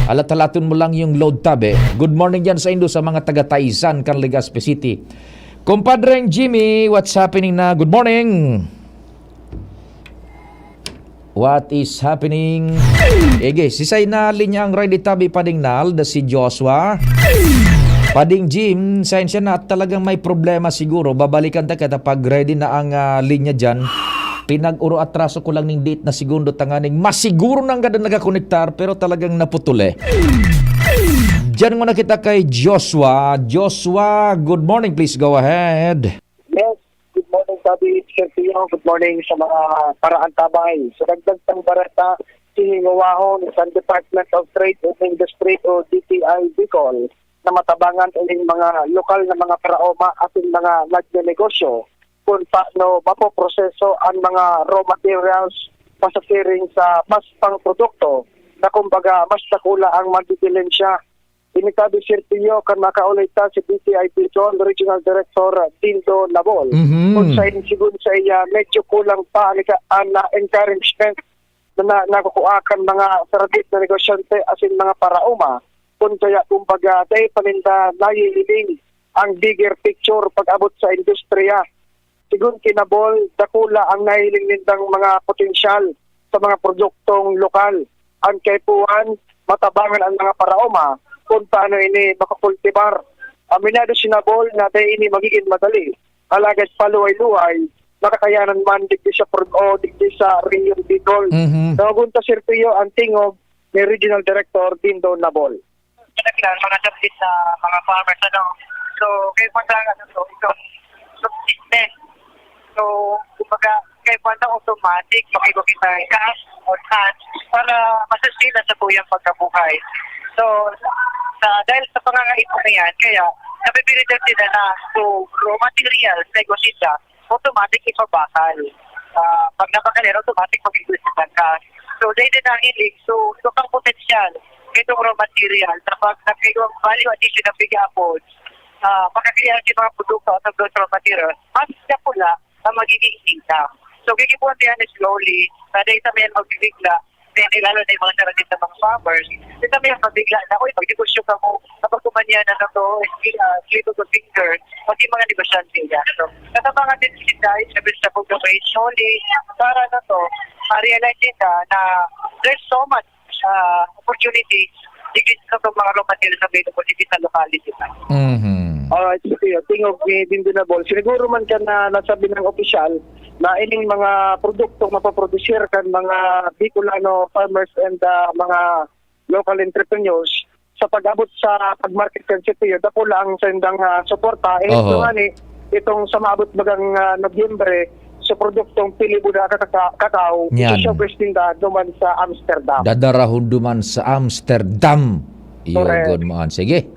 Alat-alaton mo lang yung load, tabi. Good morning dyan sa indo, sa mga taga Taysan, kan Legazpi City. Kumpadreng Jimmy, what's happening na? Good morning. What is happening? Ege, sisay na linya ang ready, tabi, Pading Nald, si Joshua. Pading Jim, sensya na, talagang may problema siguro. Babalikan ta kita pag ready na ang, ah, linya dyan. Pinag-uro atraso ko lang ning diit na segundo tanganing masiguro na ang ganda nagakonektar, pero talagang naputol eh. Diyan muna kita kay Joshua. Joshua, good morning. Please go ahead. Yes, good morning, Tabi, Sir Pio. Good morning sa mga paraantabay. Sa dagdag pang bareta, hihinguwahon sa Department of Trade and Industry o D T I Bicol na matabangan ining mga lokal na mga paraoma asin mga nagnenegosyo kung paano mapoproseso ang mga raw materials pasasiring sa mas pang produkto na kumbaga mas dakula ang magdidelensya. Ini tabi, Sir Pio, kan makaulay ta si D T I Bicol Regional Director Dindo Labol. Mhm. Kung sa sigun sa iya, medyo kulang pa ang, ang, ah, encouragement na, na nakukua kan mga saradit na negosyante asin mga paraoma. Kun kaya, kumbaga, dai pa ninda nahihiling ang bigger picture pag-abot sa industriya. Sigun ki Nabol, dakula ang nahiling nindang mga potensyal sa mga produktong lokal. Ang kaipuhan, matabangan ang mga paraoma kung paano ini makakultibar. Aminado si Nabol na dai ini magiging madali, alagad paluway-luway, makakayanan man digdi sa Purgo o digdi sa Rehiyon Bicol. Mhm. Tawagon ta, Sir Pio, ang tingog ni Regional Director Dindo Nabol. Talagang mga dapit na mga farmers, ano. So, kaya po sa, ano to, itong, itong business. So, kumbaga, kaya po sa automatic, makikita ka, o saan, para masustain ang sabuyang pagkabuhay. So, sa, dahil sa pangangaipon na yan, kaya napipilitan sila na, so, raw materials, negosyo siya, automatic ipabakal. Ah, pag napakalera, automatic mag-increase ang bangka. So, dahil din ang hilig, so, ito pang potensyal, itong raw material, kapag nagkayo ang value addition ng piga-apod, ah, makakilala sa mga produkto at sa raw material, mas siya pula ang magiging income. So, gigibuhan niya ni slowly, na dahil sa may magbibigla, then lalo na yung mga sarili sa mga farmers, then sa may mabigla na, "Uy, magnegosyo ka mo, kapag kumanya na na to, slip of the finger," pati mga negosyante yan. So, natabangan din sila, sabi sa pagkabay, slowly, para na to, ma-realize nila na there's so much, ah, opportunity, digit sa itong mga raw materials available dito sa locality. Mhm. Alright, sige, tingog ni Dindo Nabol. Siguro man ka na nasabi ng opisyal na ining mga produktong mapaprodusir kan mga Bicolano farmers and, ah, mga local entrepreneurs, sa pag-abot sa pag-market kan C P U, dapol ang sendang, ah, suporta. Eh, Oho. Ito nga ni, itong sa maabot bagang, ah, Nobyembre, sa produktong Pilibuda kaka-, kakao, Yan. Isyo Christinda duman sa Amsterdam. Dadarahon duman sa Amsterdam. Iyo, Correct. Good man. Sige.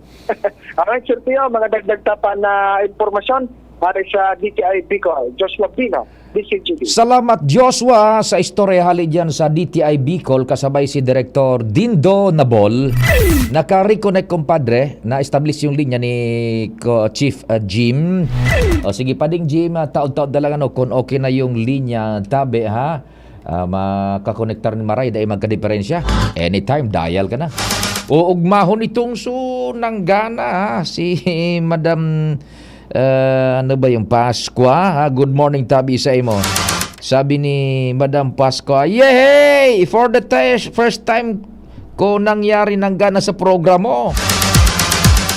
Alright, Sir Pio, mga dagdag ta pa na impormasyon para sa D T I Bicol. Joshua Pino, D C G B. Salamat, Joshua, sa istorya hali dyan sa D T I Bicol, kasabay si Direktor Dindo Nabol. Naka-reconnect, kumpadre. Na-establish yung linya ni ko-, Chief, ah, Jim. O sige, pading Jim, ah, taod-taod na lang, ano, kung okay na yung linya, tabi, ha? Ah, makakonektar ni Maray, dai magkadiperensya. Anytime, dial ka na. Uugmahon itong su-, nanggana, ha? Si Madam, ah, ano ba yung Pascua, ha? Good morning, tabi sa imo. Sabi ni Madam Pascua, "Yehey! For the te-, first time ko nangyari nanggana sa programa mo.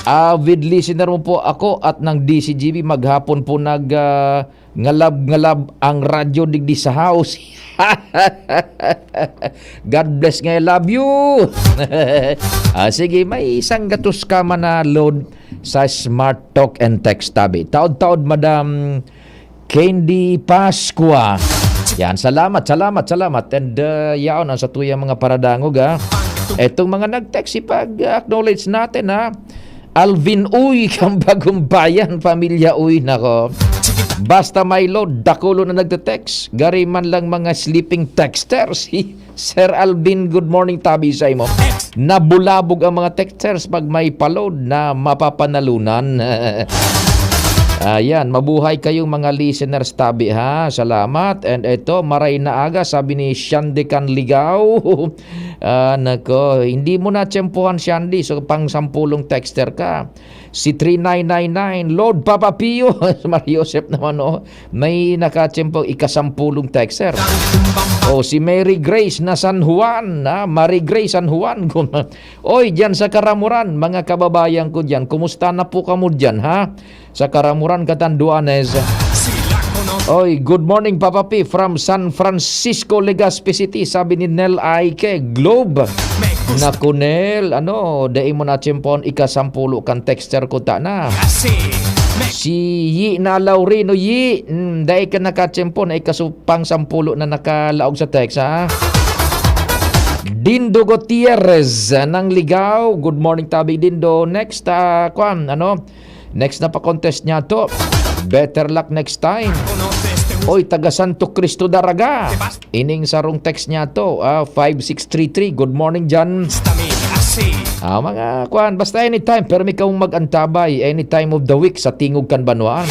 Avid listener mo po ako at ng D C G B. Maghapon po nag, ah, ngalab-ngalab ang radyo digdi sa house." God bless nga, I love you. Ah, sige, may isang gatos ka man na load sa Smart Talk and Text, tabi. Taod-taod, Madam Candy Pascua. Yan, salamat, salamat, salamat. And, uh, yaon ang satuyang mga paradangog, ha. Etong mga nag-text, ipag-acknowledge natin, ha. Alvin Uy, kan Bagong Bayan, pamilya Uy, nako. Basta may load, dakulo na nagte-text. Gari man lang mga sleeping texters. Sir Alvin, good morning, tabi sa imo. Nabulabog ang mga texters pag may pa-load na mapapanalunan. Ayan, mabuhay kayong mga listeners, tabi, ha. Salamat. And ito, maray na aga, sabi ni Shandy Canligao. Ah, nako, hindi mo na tiyempohan, Shandy. So, pang sampulong texter ka. Si three nine nine nine, Lord Papa Pio. Mario Joseph naman, oh. May nakatiyempo, ikasampulong texter. Oh, si Mary Grace na San Juan, ha? Mary Grace San Juan. Oy, diyan sa Karamuran, mga kababayan ko diyan, kumusta na po kamo diyan, ha? Sa Karamuran, Catanduanes. Oy, good morning, Papa P, from San Francisco, Legazpi City, sabi ni Nel Aike Globe. Naku, Nel, ano, dai mo na tiyempon ikasampulo kan texter ko ta na. Si Yi na Laurino, Yi, mm, dai ka nakatiyempo na ikasupang sampulo na nakalaog sa text, ha? Dindo Gutierrez, nang Ligaw. Good morning, tabi Dindo. Next, ah, kwan, ano? Next na pa-contest niya to. Better luck next time. Oy, taga Santo Cristo Daraga. Ining sarong text niya to, ah, five six three three. Good morning, Jan. Ah, mga kwan, basta anytime, pero may kang mag-antabay, any time of the week sa Tingog kan Banwaan.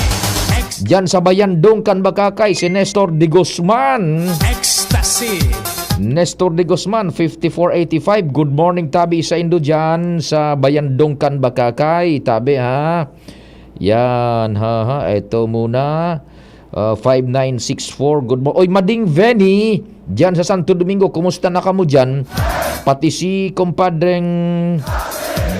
Diyan sa Bayandong kan Bakakay, si Nestor de Guzman. Ecstasy. Nestor de Guzman, fifty-four eighty-five. Good morning, tabi sa indo diyan sa Bayandong kan Bakakay. Tabi, ha? Yan, ha, ha. Ito muna. Ah, five nine six four. Good morning. Oy, Mading Venny, diyan sa Santo Domingo. Kumusta na kamo diyan? Pati si kumpadreng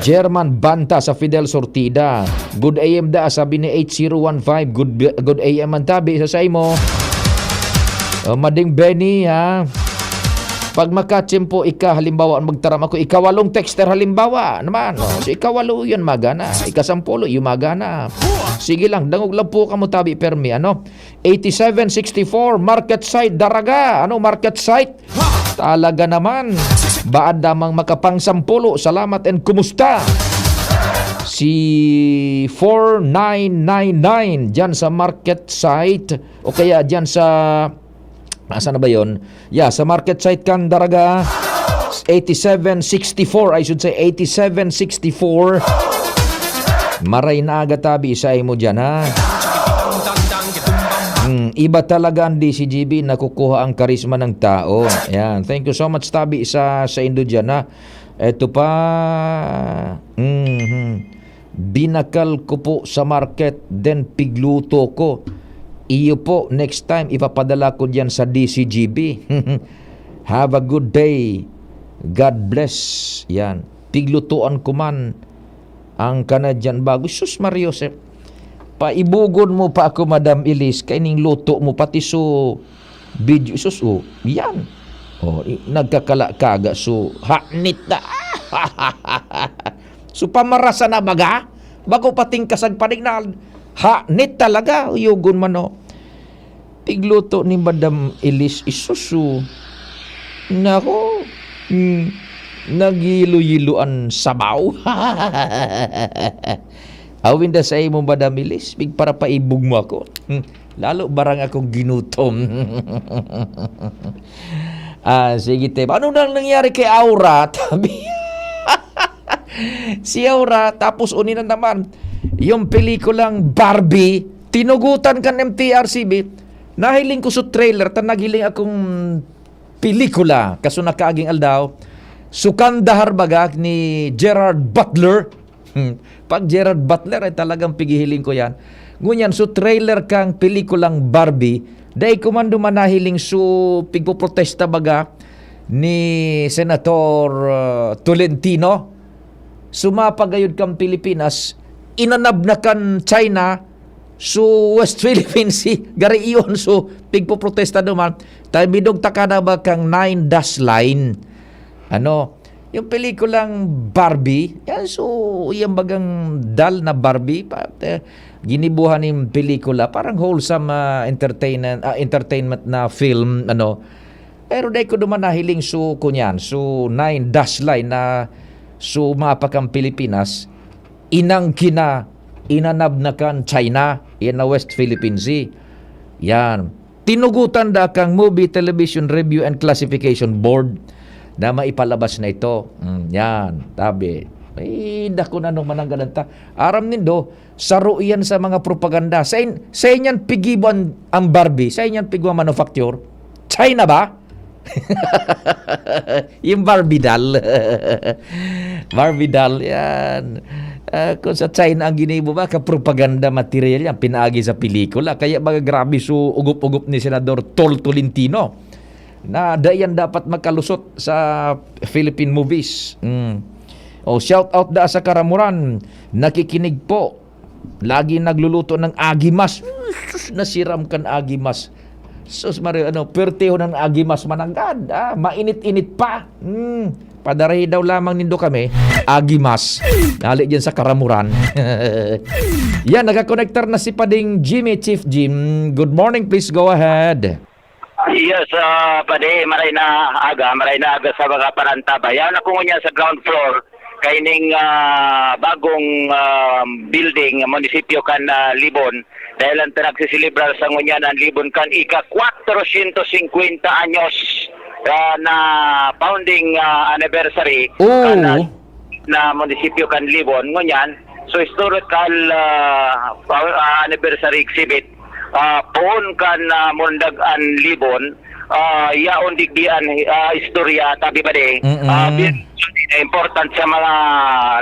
German Banta sa Fidel Sortida. Good A M da, sabi ni eight zero one five. Good, good A M man tabi sa saimo. Oh, Mading Benny, ha? Pag makatsimpo ika, halimbawa, magtaram ako, ikawalong texter, halimbawa, naman. Oh, so, ikawalo yan, magana. Ikasampulo, yung magana. Sige lang, dangog lang po kamo tabi, permi, ano? Eighty-seven sixty-four, market site, Daraga. Ano, market site? Talaga naman. Baad damang makapangsampulo. Salamat and kumusta? Si four nine nine nine dyan sa market site o kaya dyan sa, asa na ba yon? Yeah, sa market site kan Daraga, eighty-seven sixty-four, I should say eighty-seven sixty-four. Maray na aga tabi sa imo dyan, ha? Hmm, iba talaga ang D C G B, nakukuha ang karisma ng tao. Yan. Thank you so much, tabi, sa, sa indo dyan, ha? Eto pa. Mhm. Binakal ko po sa market, then pigluto ko. Iyo po, next time, ipapadala ko dyan sa D C G B. Have a good day. God bless. Yan. Piglutuan ko man ang Canadian bago. Sus, Maria Josep. Paibugon mo pa ako, Madam Elise, kay ning luto mo, pati so video. Sus, oh, yan. Oh, i-, nagkakalakaga. So, hanit na. So, pamarasa na baga? Bago pating kasagpanig na. Hanit talaga. Uyugon man, oh. Pigluto ni Madam Elise, isusu. Nako, hmm, nagyilo-yilo an sabaw. Awin da sa imo, Madam Elise, pigparapaibog mo ako. Hmm, lalo barang akong ginutom. Ah, sige, te. Ano nang nangyari kay Aura? Tabi. Si Aura, tapos uni na naman. Yung pelikulang Barbie, tinugutan kan M T R C B. Nahiling ko sa trailer, ta naghiling akong pelikula, kaso nakaaging aldaw. Su Kandahar baga ni Gerard Butler. Hmm. Pag Gerard Butler ay talagang pigihiling ko yan. Ngunyan, su trailer kang pelikulang Barbie, dai ko man duman nahiling su pigpoprotesta baga ni Senator, uh, Tolentino. Sumapag gayud kan Pilipinas, inanab na kan China, so West Philippine Sea, gari iyon, so pigpoprotesta duman. Tayo, bidog ta ka na ba kang Nine Dash Line? Ano, yung pelikulang Barbie, yan, so, yung bagang doll na Barbie, pa, eh, ginibuhan yung pelikula, parang wholesome, ah, entertainment, ah, entertainment na film, ano. Pero dai ko duman nahiling, so, kunyan, so, Nine Dash Line na sumapag kan Pilipinas, inangkin na, inanab na kan China, yan na West Philippine Sea. Yan. Tinugutan da kang Movie Television Review and Classification Board na maipalabas na ito. Mm, yan, tabi. Ay, dako na nung mananggalan ta. Aram nindo, saro iyan sa mga propaganda. Sa in-, sa inyan pigibo ang, ang Barbie, sa inyan pigwa manufacture. China ba? Yung Barbie doll. Barbie doll, yan. Ah, kung sa China ang ginibo ba, ka propaganda material yan, pinaagi sa pelikula. Kaya baga grabe so ugop-ugop ni Senador Tol Tolentino na dai yan dapat makalusot sa Philippine movies. Mm. Oh, shout out da sa Karamuran. Nakikinig po. Lagi nagluluto ng agimas. Sus, nasiram kan agimas. Sus, Maria, ano, pertiho ng agimas mananggad. Ah, mainit-init pa. Hmm. Padarahi daw lamang nindo kami. Agimas. Nali dyan sa Karamuran. Yan, nagkakonektar na si Pading Jimmy, Chief Jim. Good morning, please go ahead. Yes, ah, padi, maray na aga, maray na aga sa mga parantabay. Yan ako ngunyan sa ground floor, kaining, ah, bagong, ah, building, munisipyo kan, ah, Libon. Dahil ang nagsiselebrar sa ngunyan ang Libon kan ika-kwatrosyentos singkwenta anyos, ah, na founding, ah, anniversary. Oo. Kan, ah, na munisipyo kan Libon, ngunyan, so historical, ah, pa-, ah, anniversary exhibit, ah, poon kan, ah, Mundag an Libon, ah, yaon digdi an, ah, istorya, tabi ba di? Mm-mm. Ah, bi-, important sa mga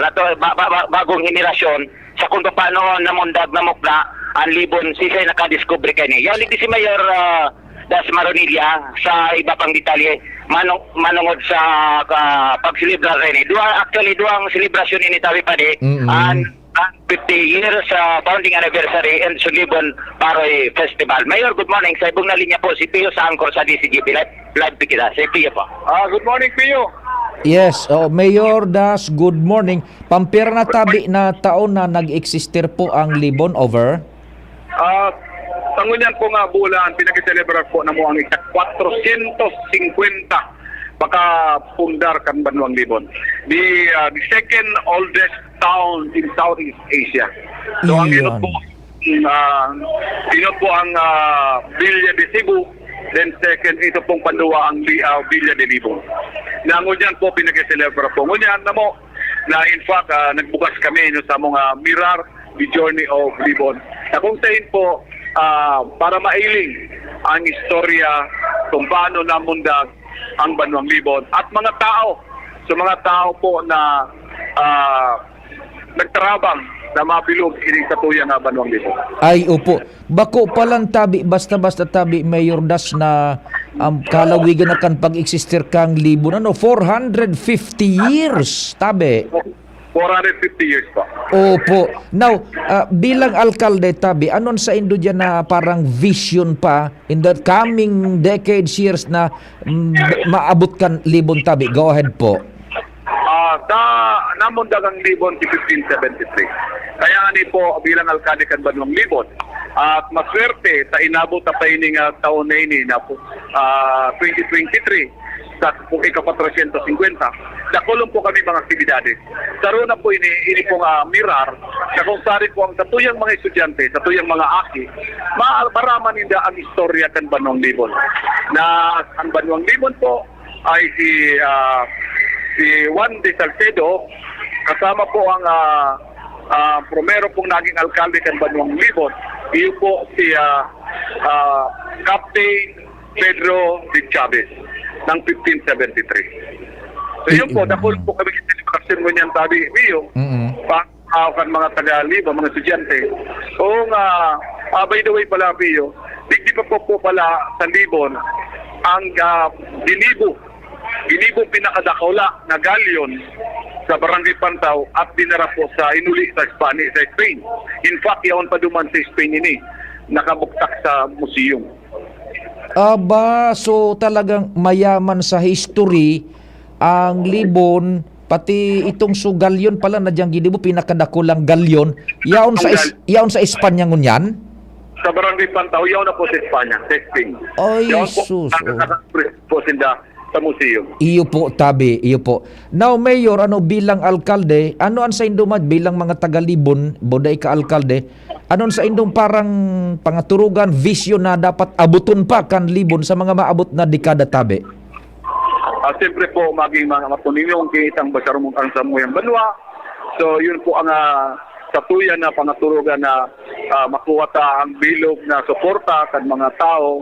lato, ba-, ba-, ba-, bagong henerasyon, sa kung paano namundag, namukna, ang Libon, sisay nakadiskubre kani. Yaon digdi si Mayor, ah, Das Maronilla sa iba pang detalye manung-, manungod sa, ah, pagselebrar ini. Duwa, actually, duwang selebrasyon ini, tabi, padi. Mm-mm. An, an fifty years, ah, founding anniversary and Sunlibon Paroy Festival. Mayor, good morning. Sa ibong na linya po, si Pio sa Angkor sa D C G B. Live, live po kita. Si Pio po. Ah, good morning, Pio. Yes, oh, Mayor Das, good morning. Pampira na tabi na taon na nag-existir po ang Libon, over? Ah, sa ngunyan po nga bulan, pinag-celebrate po na mo ang ika-kwatrosyentos singkwenta pakapundar kan Banwang Libon. The, ah, the second oldest town in Southeast Asia. So, ang inot Iyon. po, ah, inot po ang, ah, Villa de Cebu, then second, ito pong panduwa ang Li-, ah, Villa de Libon. Na ngunyan po, pinag-celebrate po. Ngunyan na mo, na in fact, ah, nagbukas kami, no, sa mga mirar, The Journey of Libon. Na kung sain po, ah, para mailing ang istorya kung paano namundag ang Banwang Libon at mga tao, sa mga tao po na, ah, nagtarabang na mabilog ining satuya nga Banwang Libon. Ay, opo. Bako palan tabi, basta-basta tabi, Mayor Das, na, um, kalawigan na kan pag-existir kang Libon. Ano, four hundred fifty years, tabi. Four hundred fifty years po. Opo. Now, ah, bilang alkalde, tabi, anon saindo diyan na parang vision pa in the coming decades, years na, mm, maabot kan Libon, tabi? Go ahead po. Ah, sa namundag ang Libon si fifteen seventy-three. Kaya ani po, bilang alkalde kan Banwang Libon, at maswerte, ta inabot ta pa ini nga taon na ini na po, ah, twenty twenty-three, sa ika-kwatrosyentos singkwenta, dakulon po kami mga aktibidades. Saro na po ini, ini pong, ah, mirar, na kung sari po ang satuyang mga estudyante, satuyang mga aki, ma-, maraman ninda ang istorya kan Banwang Libon. Na ang Banwang Libon po ay si, ah, si Juan de Salcedo, kasama po ang, ah, ah, primero pong naging alkalde kan Banwang Libon. Iyo po si, ah, ah, Captain Pedro de Chavez ng fifteen seventy-three. So, yun po, Mm. dakulon po kami sa selebrasyon ngunyan, tabi, Pio. Mm. Pa, ah, kan mga taga Libon, mga estudyante. Oo nga, ah, by the way pala, Pio, digdi pa po, po pala sa Libon ang, ah, ginibo, ginibong pinakadakula na galyon sa Barangay Pantaw at dinara po sa inuli sa Espanya, sa Spain. In fact, yaon pa duman sa Spain ini, nakabuktak sa museum. Aba, so talagang mayaman sa history ang Libon, pati itong so galyon pala na diyang ginibo, pinakadakulang galyon. Yaon sa Ang is-, gal- yaon sa Espanya ngunyan? Sa Barangay Pantaw, yaon na po sa Espanya, sa Spain. Ay, Yaon po, sus, nasa, oh. nasa po sinda sa museum. Iyo po, tabi, iyo po. Now, Mayor, ano, bilang alkalde, ano ang saindo man bilang mga taga Libon, boday ka alkalde, ano ang saindong parang pangaturugan, vision na dapat abuton pa kan Libon sa mga maabot na dekada, tabi? Ah, siyempre po, maging mga mapunilong kitang basarong ang samuyang banwa. So, yun po ang, ah, satuyan na pangaturugan na, ah, makuha ta ang bilog na suporta kan mga tao,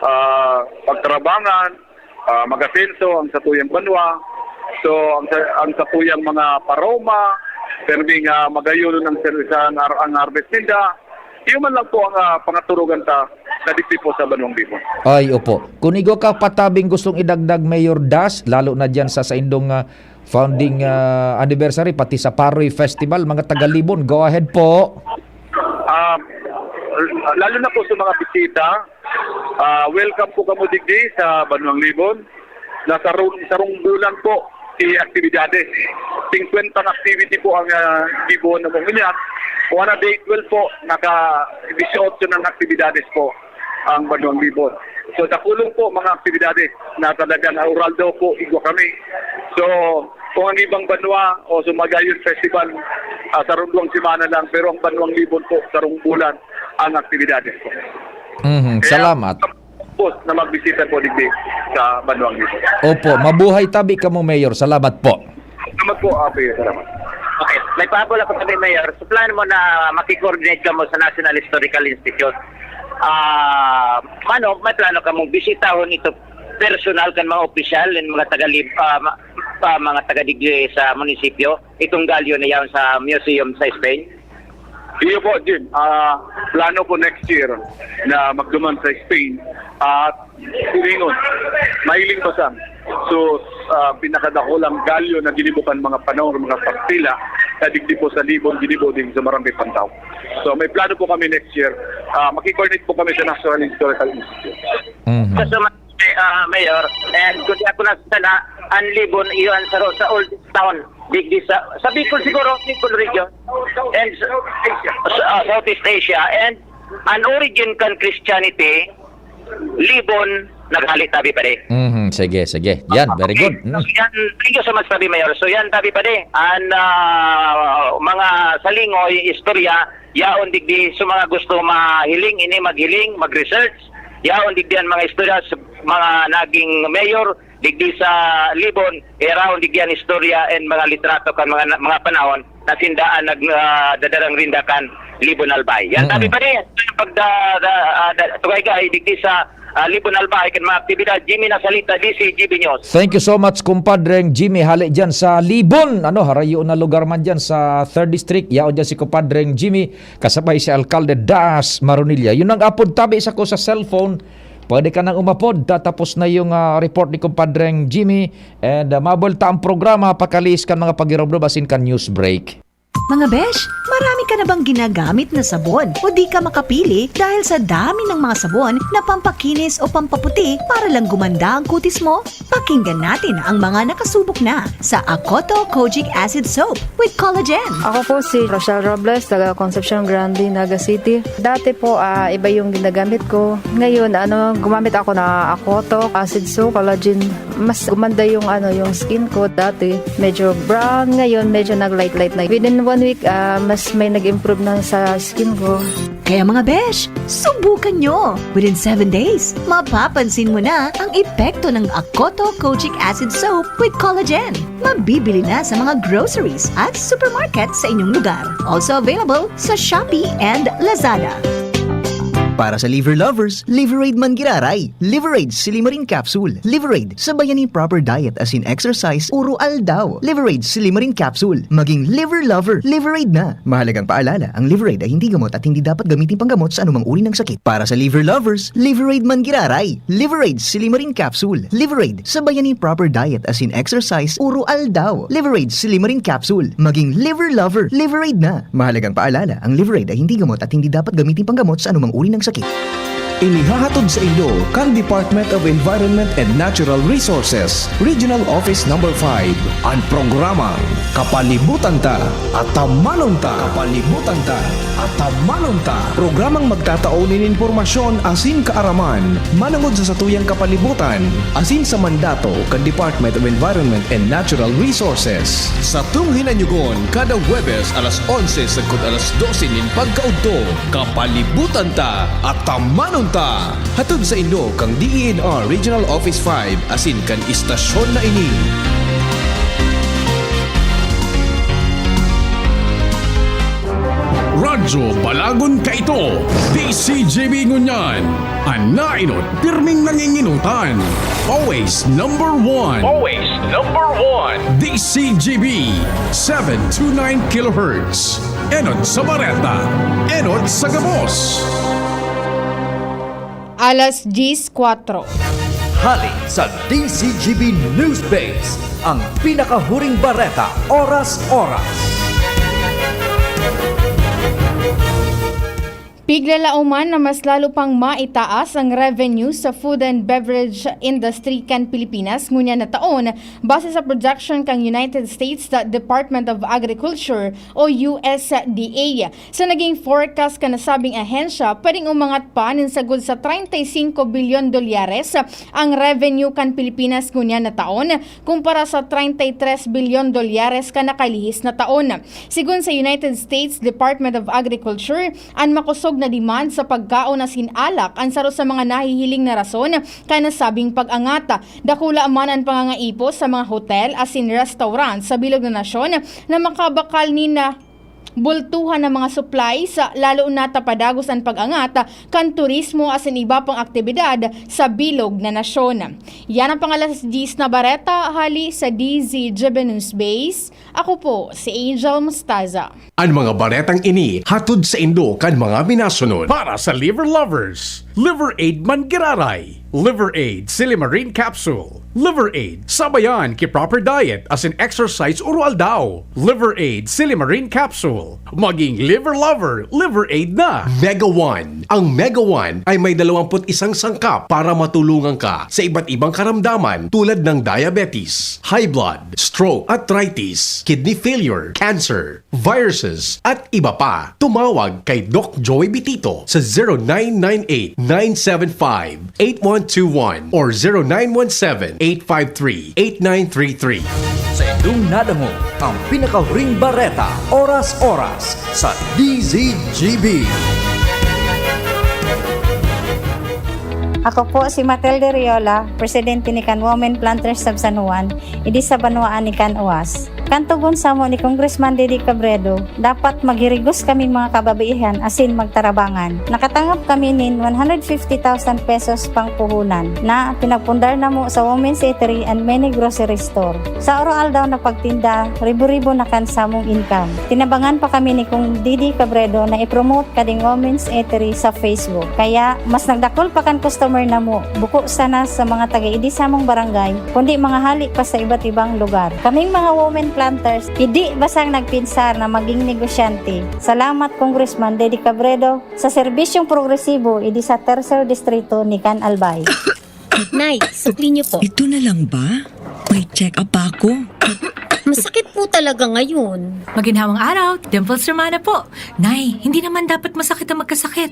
ah, pagtarabangan, ah, mag-asenso ang satuyang banwa. So, ang sa-, ang satuyang mga paroma, permi nga magayon ang servisyo, ang har-, ang harvest ninda. Iyo man lang po ang, ah, pangaturugan ta na digdi po sa Banwang Libon. Ay, opo. Kung igwa ka patabing gustong idagdag, Mayor Das, lalo na diyan sa saindong, ah, founding, ah, anniversary, pati sa Paroy Festival, mga taga Libon, go ahead po. Ah, lalo na po sa mga bisita, ah, welcome po kamo digdi sa Banwang Libon. Nasa rong-, sarong bulan po si aktibidades. Singkwentang activity po ang, ah, Libon na ngunyan. One a day, twelve po, naka dieciocho ng aktibidades po ang Banwang Libon. So, dakulon po mga aktibidades na talagang oral daw po, igwa kami. So, kung ang ibang banwa o sa Magayon Festival, ah, sa rong duwang semana lang, pero ang Banwang Libon po, sa rong bulan ang aktibidades po. Mhm, Kaya, salamat. Boss, na magbisita po digdi sa Banwang Libon. Opo, mabuhay tabi kamo, Mayor. Salamat po. Salamat po, Ape. Salamat. Okay. May pahabol ako, tabi, Mayor. Sa plano mo na maki-coordinate kamo sa National Historical Institute, ah, mano, may plano kamong bisitahon ito personal kan mga opisyal, kan mga taga Lib-, ah, ma-, ah, mga taga digdi sa munisipyo, itong galyo na yaon sa museum sa Spain? Iyo po, Jim. Ah, plano ko next year na magduman sa Spain. At silingon, mahiling pa sa. So, ah, pinakadakulang galyo na ginibo kan mga panahon, mga pastila, na digdi po sa Libon, ginibo din sa Barangay Pantaw. So, may plano po kami next year. Ah, makikoordinate po kami sa National Historical Institute. Mhm. Sa suma-, ah, Mayor, and kung di ako nasasala, ang Libon, iyon sa, sa oldest town, digdi sa, sa Bicol siguro, Bicol region. And sa, sa, ah, Southeast Asia. And an origin kan Christianity, Libon, naghali tabi pa rin. Mhm, sige, sige. Yan, very good. Mm. Yan, thank you so much, Tabi Mayor. So yan, Tabi pa rin. An, ah, mga salingoy, istorya, yaon digdi sa mga gusto mahiling, ini maghiling, mag-research. Yaon digdi ang mga istorya sa mga naging mayor, digdi sa Libon, yaon digdi ang istorya and mga litrato kan mga, mga panahon na sinda an nag, ah, dadarang rinda kan Libon Albay. Yan, Mm-mm. Tabi pa rin. Pagda, da, ah, da, tugay ka, ay digdi sa, ah, Libon Albay, kan mga aktibidad, Jimmy Nasalita, D C G B News. Thank you so much, kumpadreng Jimmy. Hali dyan sa Libon. Ano, harayo na lugar man dyan sa third District. Yaon dyan si kumpadreng Jimmy, kasabay si Alkalde Das Maronilla. Yun ang apod tabi sa ko sa cellphone. Pwede ka nang umapod. Tatapos na yung, ah, report ni kumpadreng Jimmy. And, ah, mabuelta ang programa, pakalis kan mga pagirobrob asin kan news break. Mga besh, marami ka na bang ginagamit na sabon o di ka makapili dahil sa dami ng mga sabon na pampakinis o pampaputi para lang gumanda ang kutis mo? Pakinggan natin ang mga nakasubok na sa Akoto Kojic Acid Soap with Collagen. Ako po si Rochelle Robles, taga Concepcion Grande, Naga City. Dati po, ah, iba yung ginagamit ko. Ngayon, ano, gumamit ako na Akoto Acid Soap, Collagen. Mas gumanda yung, ano, yung skin ko. Dati, medyo brown. Ngayon, medyo nag-light-light na. Within one week, ah, mas may nag-improve na sa skin ko. Kaya mga besh, subukan nyo! Within seven days, mapapansin mo na ang epekto ng Akoto Kojic Acid Soap with Collagen. Mabibili na sa mga groceries at supermarket sa inyong lugar. Also available sa Shopee and Lazada. Para sa liver lovers, Liverade man giraray. Liverade Silimarin Capsule. Liverade, sabayan nin proper diet asin exercise oro aldaw. Liverade Silimarin Capsule. Maging liver lover, Liverade na. Mahalagang paalala, ang Liverade ay hindi gamot at hindi dapat gamiting panggamot sa anumang uri ng sakit. Para sa liver lovers, Liverade man giraray. Liverade Silimarin Capsule. Liverade, sabayan nin proper diet asin exercise oro aldaw. Liverade Silimarin Capsule. Maging liver lover, Liverade na. Mahalagang paalala, ang Liverade ay hindi gamot at hindi dapat gamiting panggamot sa anumang uri ng sakit. Inihahatod sa inyo kan Department of Environment and Natural Resources, Regional Office Number five, an programang Kapalibutan Ta, Atamanon Ta. Kapalibutan Ta, Atamanon Ta. Programang magtatao nin impormasyon asin kaaraman manongod sa satuyang kapalibutan asin sa mandato kan Department of Environment and Natural Resources. Satong hinanyugon kada Huwebes alas onse sagkod alas dose nin pagkaudto. Kapalibutan Ta, Atamanon Ta. Hatod sa inyo kan D E N R Regional Office five asin kan istasyon na ini. Radyo Balagon Kaito, D C G B ngunyan. An nainot, pirming nanginginotan. Always number one. Always number one. D C G B, seven two nine kilohertz. Enot sa bareta, enot sa gabos. Alas diyes kwatro. Hali sa D C G B News Base, ang pinakahuring bareta, oras-oras. Piglalauman na mas lalo pang maitaas ang revenue sa food and beverage industry kan Pilipinas ngunyan na taon, base sa projection kan United States Department of Agriculture o U S D A. Sa naging forecast kan nasabing ahensya, pwedeng umangat pa nin sagkod sa treinta y cinco bilyon dolyares ang revenue kan Pilipinas ngunyan na taon, kumpara sa treinta y tres bilyon dolyares kan nakalihis na taon. Sigon sa United States Department of Agriculture, an makosog na demand sa pagkaon asin alak an saro sa mga nahihiling na rason kan nasabing pag-angat. Dakula man an pangangaipo sa mga hotel asin restaurant sa bilog na nasyon na makabakal nin, ah, Bultuhan ang mga supplies, lalo na ta padagos an pag-angat kan turismo asin iba pang aktibidad sa bilog na nasyon. Yan ang pang alas diyes na bareta hali sa D Z G B News Base. Ako po si Angel Mostaza. An mga baretang ini hatod saindo kan mga minasunod. Para sa liver lovers, Liver Aid Manggiraray, Liver Aid Silimarin Capsule, Liver Aid sabayan ki proper diet asin exercise oro-aldaw, Liver Aid Silimarin Capsule. Maging liver lover, Liver Aid na! Mega One. Ang Mega One ay may dalawampu't isang sangkap para matulungan ka sa iba't ibang karamdaman tulad ng diabetes, high blood, stroke, arthritis, kidney failure, cancer, viruses, at iba pa. Tumawag kay Doc Joey Bitito sa zero nine nine eight, nine seven five, eight one two one or zero nine one seven, eight five three, eight nine three three. Sa indong nadangog ang pinakahuring bareta, oras-oras, sa D Z G B. Ako po si Matilde Riola, presidente ni kan Women Planters of San Juan, idi sa banwaan ni kan Uas. Kan tugon samo ni Congressman Didi Cabredo, dapat maghirigos kaming mga kababaihan asin magtarabangan. Nakatangap kami nin one hundred fifty thousand pesos pangpuhunan na pinagpundar namo sa Women's Eatery and many grocery store. Sa oro-aldaw na pagtinda, ribo-ribo na kan samong income. Tinabangan pa kami ni Kong Didi Cabredo na i-promote kading Women's Eatery sa Facebook. Kaya, mas nagdakul pa kan customer namo, buko sana sa mga taga-idi samong barangay, kundi mga hali pa sa iba't ibang lugar. Kaming mga women planters, idi basang nagpinsar na maging negosyante. Salamat, Congressman Didi Cabredo, sa serbisyong progresibo idi sa Tercer Distrito ni Can Albay. Nay, sukli niyo po. Ito na lang ba? May check-up pa ako. Masakit po talaga ngayon. Maginhawang araw, Dimples Romana po. Nay, hindi naman dapat masakit ang magkasakit.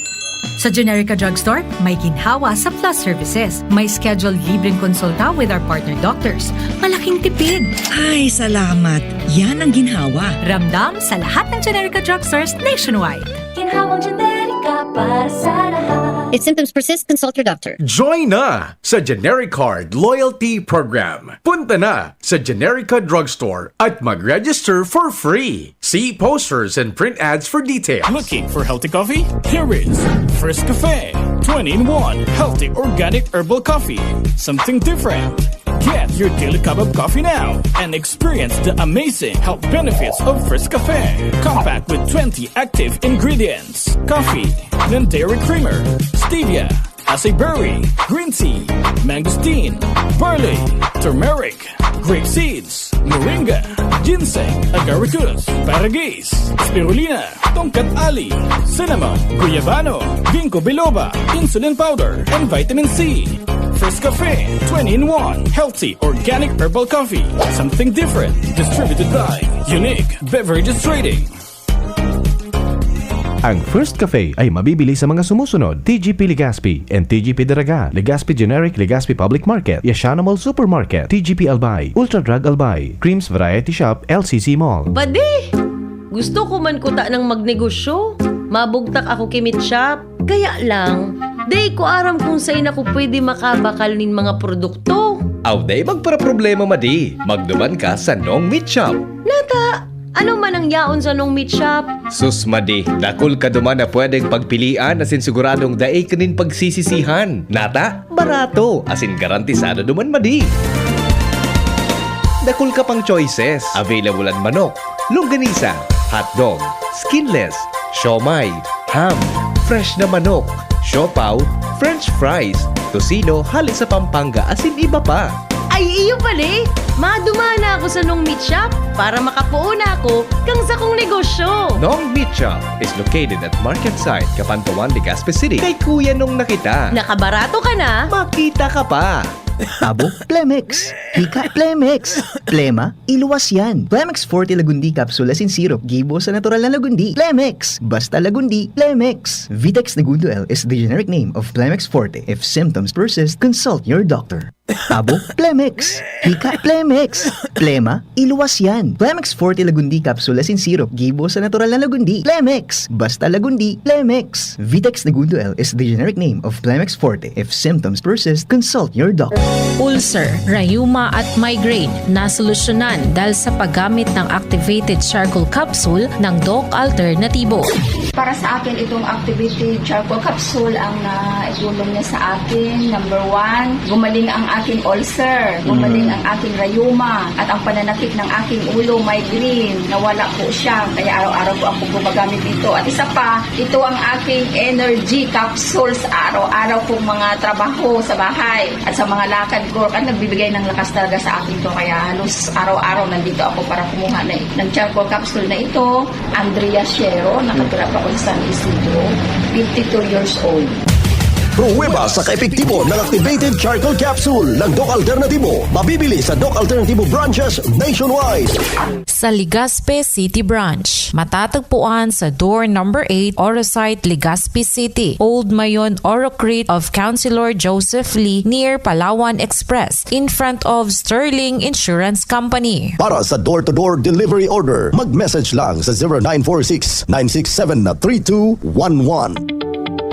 Sa Generica Drugstore, may ginhawa sa Plus Services. May scheduled libreng konsulta with our partner doctors. Malaking tipid! Ay, salamat. Yan ang ginhawa. Ramdam sa lahat ng Generica Drugstores nationwide. Ginhawang Generica para sa lahat. If symptoms persist, consult your doctor. Join na sa Generic Card Loyalty Program. Punta na sa Generica Drugstore at mag-register for free. See posters and print ads for details. Looking for healthy coffee? Here is First Cafe, twenty-in-one healthy organic herbal coffee. Something different. Get your daily cup of coffee now and experience the amazing health benefits of First Cafe. Compact with twenty active ingredients: coffee, non-dairy creamer, stevia, acai berry, green tea, mangosteen, barley, turmeric, grape seeds, moringa, ginseng, agaricus, paragis, spirulina, tongkat ali, cinnamon, guyabano, ginkgo biloba, insulin powder, and vitamin C. First Cafe, twenty-in-one healthy organic herbal coffee. Something different. Distributed by Unique Beverages Trading. Ang First Cafe ay mabibili sa mga sumusunod: T G P Legazpi and T G P Daraga, Legazpi Generic, Legazpi Public Market, Yashana Mall Supermarket, T G P Albay, Ultra Drug Albay, Creams Variety Shop, L C C Mall. Padi! Gusto ko man kuta ng magnegosyo. Mabugtak ako ki Meat Shop. Kaya lang, dai ko aram kung sain ako pwede makabakal nin mga produkto. Aw, dai magparaproblema, madi. Magduman ka sa Nong Meat Shop. Nata, ano man ang yaon sa Nong Meat Shop? Sus, madi, dakul ka duman na pwedeng pagpilian asin siguradong dai ka nin pagsisisihan. Nata, barato, asin garantisado duman, madi. Dakul ka pang choices. Available an manok, longganisa, hotdog, skinless, siomai, ham, fresh na manok, siopaw, french fries, tocino hale sa Pampanga, asin iba pa. Ay, iyo pali! Madumana ako sa Nong Meat Shop para makapoon ako kan sakong negosyo. Nong Meat Shop is located at Market Site, Kapantawan, Legazpi City. Kay Kuya Nong na kita. Nakabarato ka na. Makita ka pa. Abo, Plemex. Hika, Plemex. Plema, iluwas yan. Plemex Forte Lagundi Capsule asin Syrup, gibo sa natural na lagundi. Plemex. Basta lagundi, Plemex. Vitex Negundo L is the generic name of Plemex Forte. If symptoms persist, consult your doctor. Abo, Plemex. Hika, Plemex. Plema, iluwas yan. Plemex Forte Lagundi Capsule as in syrup. Gibo sa natural na Lagundi. Plemex. Basta Lagundi, Plemex. Vitex Negundo L is the generic name of Plemex Forte. If symptoms persist, consult your doctor. Ulcer, rayuma at migraine, nasolusyonan dahil sa paggamit ng activated charcoal capsule ng Doc Alternatibo. Para sa akin, itong activated charcoal capsule ang naitulong niya sa akin. Number one, gumaling ang aking ulcer, gumaling ang aking rayuma, at ang pananakit ng aking ulo, migraine, nawala po siya. Kaya araw-araw po ako gumagamit nito. At isa pa, ito ang aking energy capsules. Araw-araw pong mga trabaho sa bahay at sa mga lakad ko, at nagbibigay ng lakas talaga sa akin to. Kaya halos araw-araw nandito ako para kumuha na, ng charcoal capsule na ito. Andrea Shero, nakatira pa ako sa San Isidro, fifty-two years old. Pruweba sa kaepektibo ng activated charcoal capsule ng Doc Alternatibo. Mabibili sa Doc Alternatibo branches nationwide. Sa Legazpi City Branch, matatagpuan sa door number eight, Orosite, Legazpi City, Old Mayon, Orocrit of Councilor Joseph Lee, near Palawan Express, in front of Sterling Insurance Company. Para sa door-to-door delivery order, mag-message lang sa zero nine four six, nine six seven, three two one one.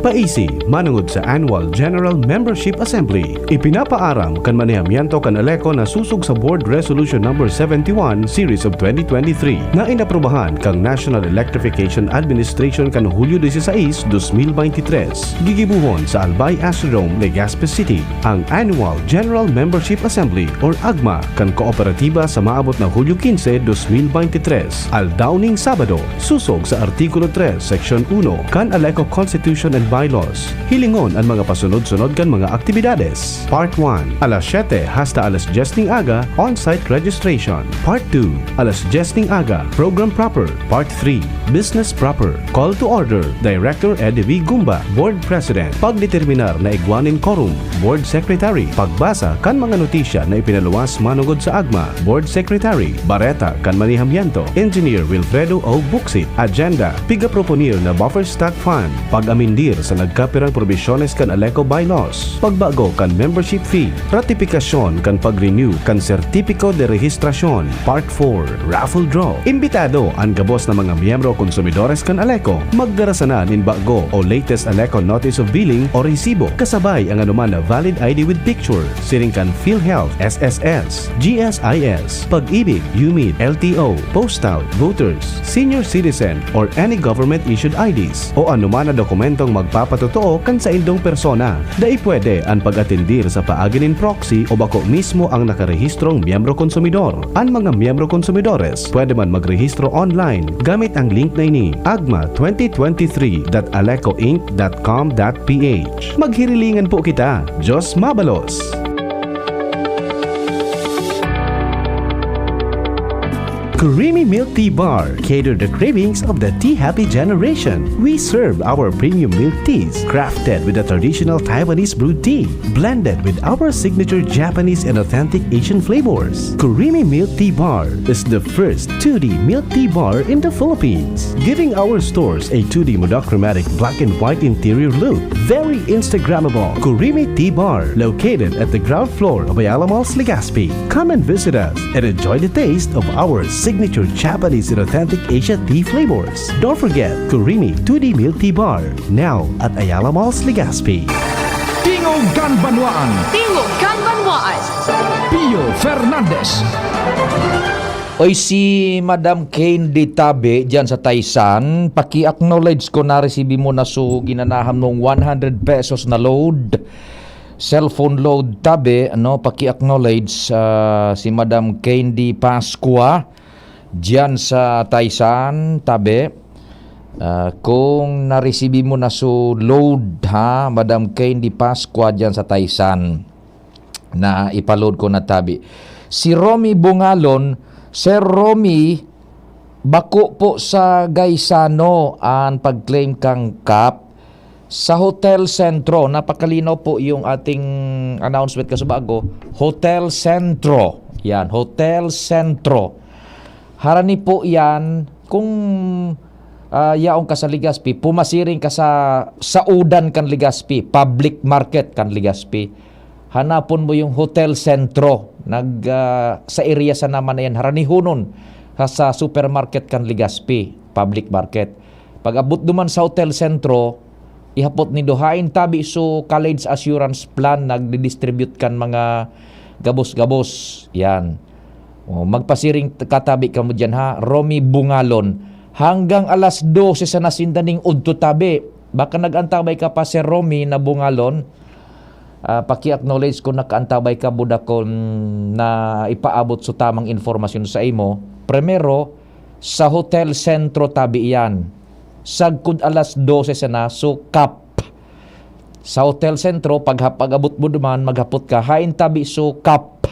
Paisi, manungod sa Annual General Membership Assembly. Ipinapaaram kan manihamiento kan ALECO na susog sa Board Resolution Number seventy-one, Series of twenty twenty-three, na inaprubahan kan National Electrification Administration kan Hulyo dieciséis, dos mil veintitrés. Gigibuhon sa Albay Astrodome, Legazpi City, ang Annual General Membership Assembly or AGMA kan kooperatiba sa maabot na Hulyo quince, dos mil veintitrés, aldaw ning Sabado, susog sa Artikulo tres, Seksyon uno kan ALECO Constitution and Bylaws. Hilingon an mga pasunod-sunod kan mga aktibidades. Part one, alas siyete hasta alas dyes ning aga, on-site registration. Part two, alas dyes ning aga, program proper. Part three, business proper. Call to order, Director Eddie V. Gumba, Board President. Pagdeterminar na igwa nin quorum, Board Secretary. Pagbasa kan mga notisya na ipinaluwas manungod sa AGMA, Board Secretary. Bareta kan manihamiento, Engineer Wilfredo O. Buxit. Agenda, pigaproponir na buffer stock fund. Pag-amindir sa nagkapirang probisyones kan ALECO bylaws. Pagbago kan membership fee. Ratipikasyon kan pag-renew kan Sertipiko de Rehistrasyon. Part four, Raffle Draw. Imbitado an gabos na mga miyembro konsumidores kan ALECO. Magdara sana nin bago o latest ALECO Notice of Billing o resibo, kasabay ang anuman na valid I D with picture, siring kan PhilHealth, S S S, G S I S, Pag-ibig, UMID, L T O, postal, voters, senior citizen, or any government-issued I Ds, o anuman na dokumentong magpapatotoo kan saindong persona. Dai pwede an pag-atendir sa paagi nin proxy o bako mismo ang nakarehistrong miyembro konsumidor. An mga miyembro konsumidores pwede man magrehistro online gamit ang link na ini, agma twenty twenty-three dot alecoinc dot com dot ph. Maghirilingan po kita. Diyos mabalos! Creamy Milk Tea Bar cater the cravings of the tea happy generation. We serve our premium milk teas, crafted with the traditional Taiwanese brewed tea, blended with our signature Japanese and authentic Asian flavors. Creamy Milk Tea Bar is the first two D milk tea bar in the Philippines, giving our stores a two D monochromatic black and white interior look. Very Instagrammable. Creamy Tea Bar, located at the ground floor of Ayala Malls, Legazpi. Come and visit us and enjoy the taste of our signature Japanese and authentic Asia tea flavors. Don't forget, Creamy two D Milk Tea Bar, now at Ayala Malls, Legazpi. Tingog kan Banwaan. Tingog kan Banwaan. Pio Fernandez. Oy, si Madam Candy Tabe diyan sa Taysan, paki-acknowledge ko na resibi mo na so ginanahan mong one hundred pesos na load. Cellphone load, Tabe, ano, paki-acknowledge, ah, si Madam Candy Pascua diyan sa Taysan, Tabe. Ah, kung naresibi mo na so load, ha, Madam Candy Pascua diyan sa Taysan, na ipaload ko na, Tabe. Si Romy Bungalon, Sir Romy, bako po sa Gaisano an pag-claim kang cup sa Hotel Centro. Napakalinaw po yung ating announcement kasubago. Hotel Centro. Yan, Hotel Centro. Harani po yan, kung ah, yaon ka sa Legazpi, pumasiring ka sa saudan kan Legazpi, public market kan Legazpi. hanapon mo yung Hotel Centro. Nag, ah, sa area sa naman na yan, haranihonon ha, sa supermarket kan Legazpi, public market. Pag-abot duman sa Hotel Centro, ihapot nindo, "Hain tabi so College Assurance Plan, nagdi-distribute kan mga gabos-gabos." Yan. O, magpasiring ka tabi kamo diyan, ha? Romy Bungalon. Hanggang alas dose sana sinda ning udto tabi. Baka nag-antabay ka pa, Sir Romy na Bungalon. Ah, paki-acknowledge kung nakaantabay ka, buda, kung na ipaabot so tamang informasyon sa imo. Primero, sa Hotel Centro tabi iyan. Sagkod alas dose sana, so kap. Sa Hotel Centro, pag, pag-abot mo duman, maghapot ka, "Hain tabi so kap?"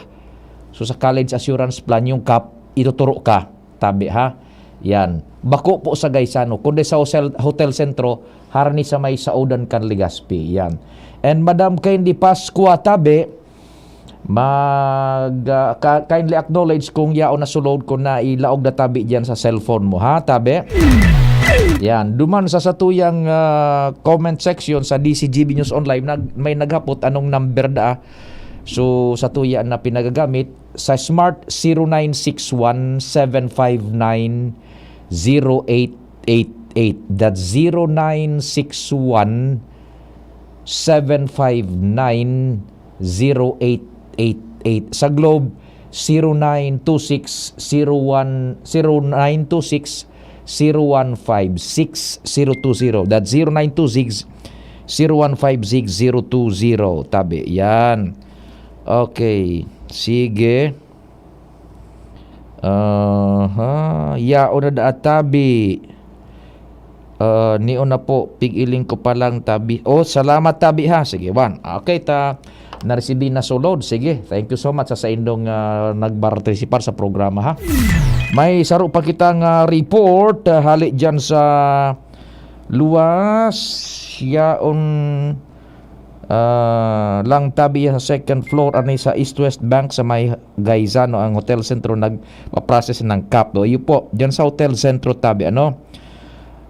So, sa College Assurance Plan, yung kap, ituturo ka. Tabi, ha? Yan. Bako po sa Gaisano, kundi sa Hotel, Hotel Centro, harani sa may saodan kan Legazpi. Yan. And Madam Candy Pascua, tabi, mag, ah, ka-, kindly acknowledge kung yaon na sulod, kung nailaog na tabi diyan sa cellphone mo, ha, tabi? Yan. Duman sa satuyang, ah, comment section sa D C G B News Online, nag-, may naghapot anong number da. So, satuya na pinagagamit sa Smart, zero nine six one, seven five nine, zero eight eight eight. That's zero nine six one, seven five nine, zero eight eight eight. Sa Globe, zero nine two six, zero one, zero nine two six, zero one five six, zero two zero. That's zero nine two six, zero one five six, zero two zero. Tabi, yan. Okay. Sige. Aha. Yaon na daa tabi. Ah, niyo na po, pig-iling ko pa lang tabi. Oh, salamat tabi ha. Sige, one. Okay, ta, naresibi na sulod. Sige, thank you so much sa, sa indong, ah, nagpartisipar sa programa, ha. May saro pa kitang, ah, report, ah, hali dyan sa luwas. Yaon, ah, lang tabi yan sa second floor, ano, sa East West Bank, sa may Gaisano, ang Hotel Centro nagpa-process ng kap. O, iyo po, dyan sa Hotel Centro tabi, ano?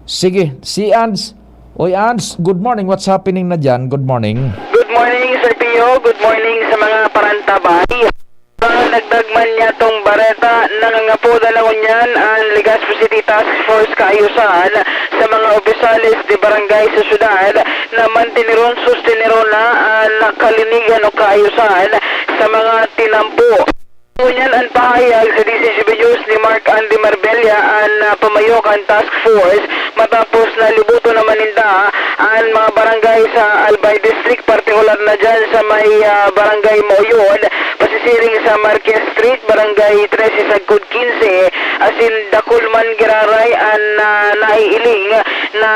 Sige, si Ans. Oy, Ans, good morning. What's happening na dyan? Good morning. Good morning, Sir Pio. Good morning sa mga parantabay. Mga nagdagman niya tong bareta, nangangapodan na ngunyan ang Legazpi City Task Force Kaayusan sa mga opisyales de barangay sa syudad na manteneron, sosteneron na ang kalinigan o kaayusan sa mga tinampo. Ngunyan ang pahayag sa D C G B News ni Mark Andy Marbella, ang, ah, pamayo kan task force, matapos na libuto naman ninda ang mga barangay sa Albay District, partikular na dyan sa may, ah, Barangay Mauyod, pasisiring sa Marquez Street, Barangay trese sagkod quince, asin dakul man giraray an, ah, naiiling na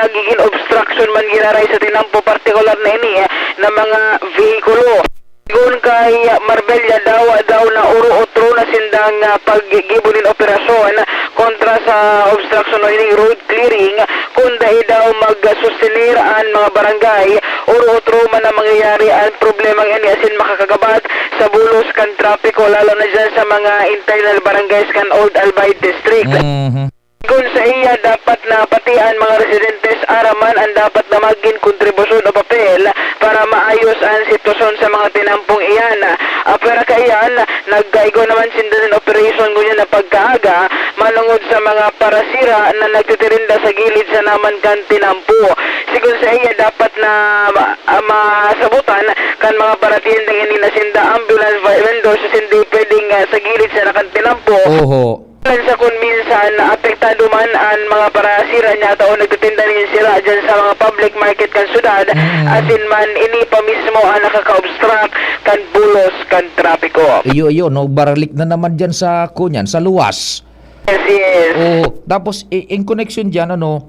nagigin obstruction man giraray sa tinampo, partikular na ini na mga vehikulo. Sigon kay Marbella, dawa daw na oro-otro na sindang, ah, paggibo nin operasyon kontra sa obstruction o ining road clearing, kun dai daw magsustenir an mga barangay, oro-otro man na mangyayari an problemang ini asin makakagabat sa bulos kan trapiko, lalo na dyan sa mga internal barangays kan Old Albay District. Mhm. Kun sa iya, dapat na pati an mga residentes araman an dapat na magin kontribusyon o papel para maayos an sitwasyon sa mga tinampong iyan. Apwera kaiyan, nagkaigo naman sinda nin operasyon ngunyan na pagkaaga, manongod sa mga parasira na nagtitirinda sa gilid sa naman kan tinampo. Sigon sa iya, dapat na ma-, ah, masabutan kan mga paratiyendang ini na sinda ambulance vendors, hindi pwedeng, ah, sa gilid sa nakan tinampo. Oho. Sa kun minsan, naapektado man an mga parasira niya, tao nagtitinda nin sira dyan sa mga public market kan syudad, Mm. asin man, ini pa mismo ang nakaka-obstruct kan bulos kan trapiko. Iyo, iyo, no, baralik na naman dyan sa, kunyan, sa luwas. Yes, yes. Oh, tapos, i-, in connection dyan, ano,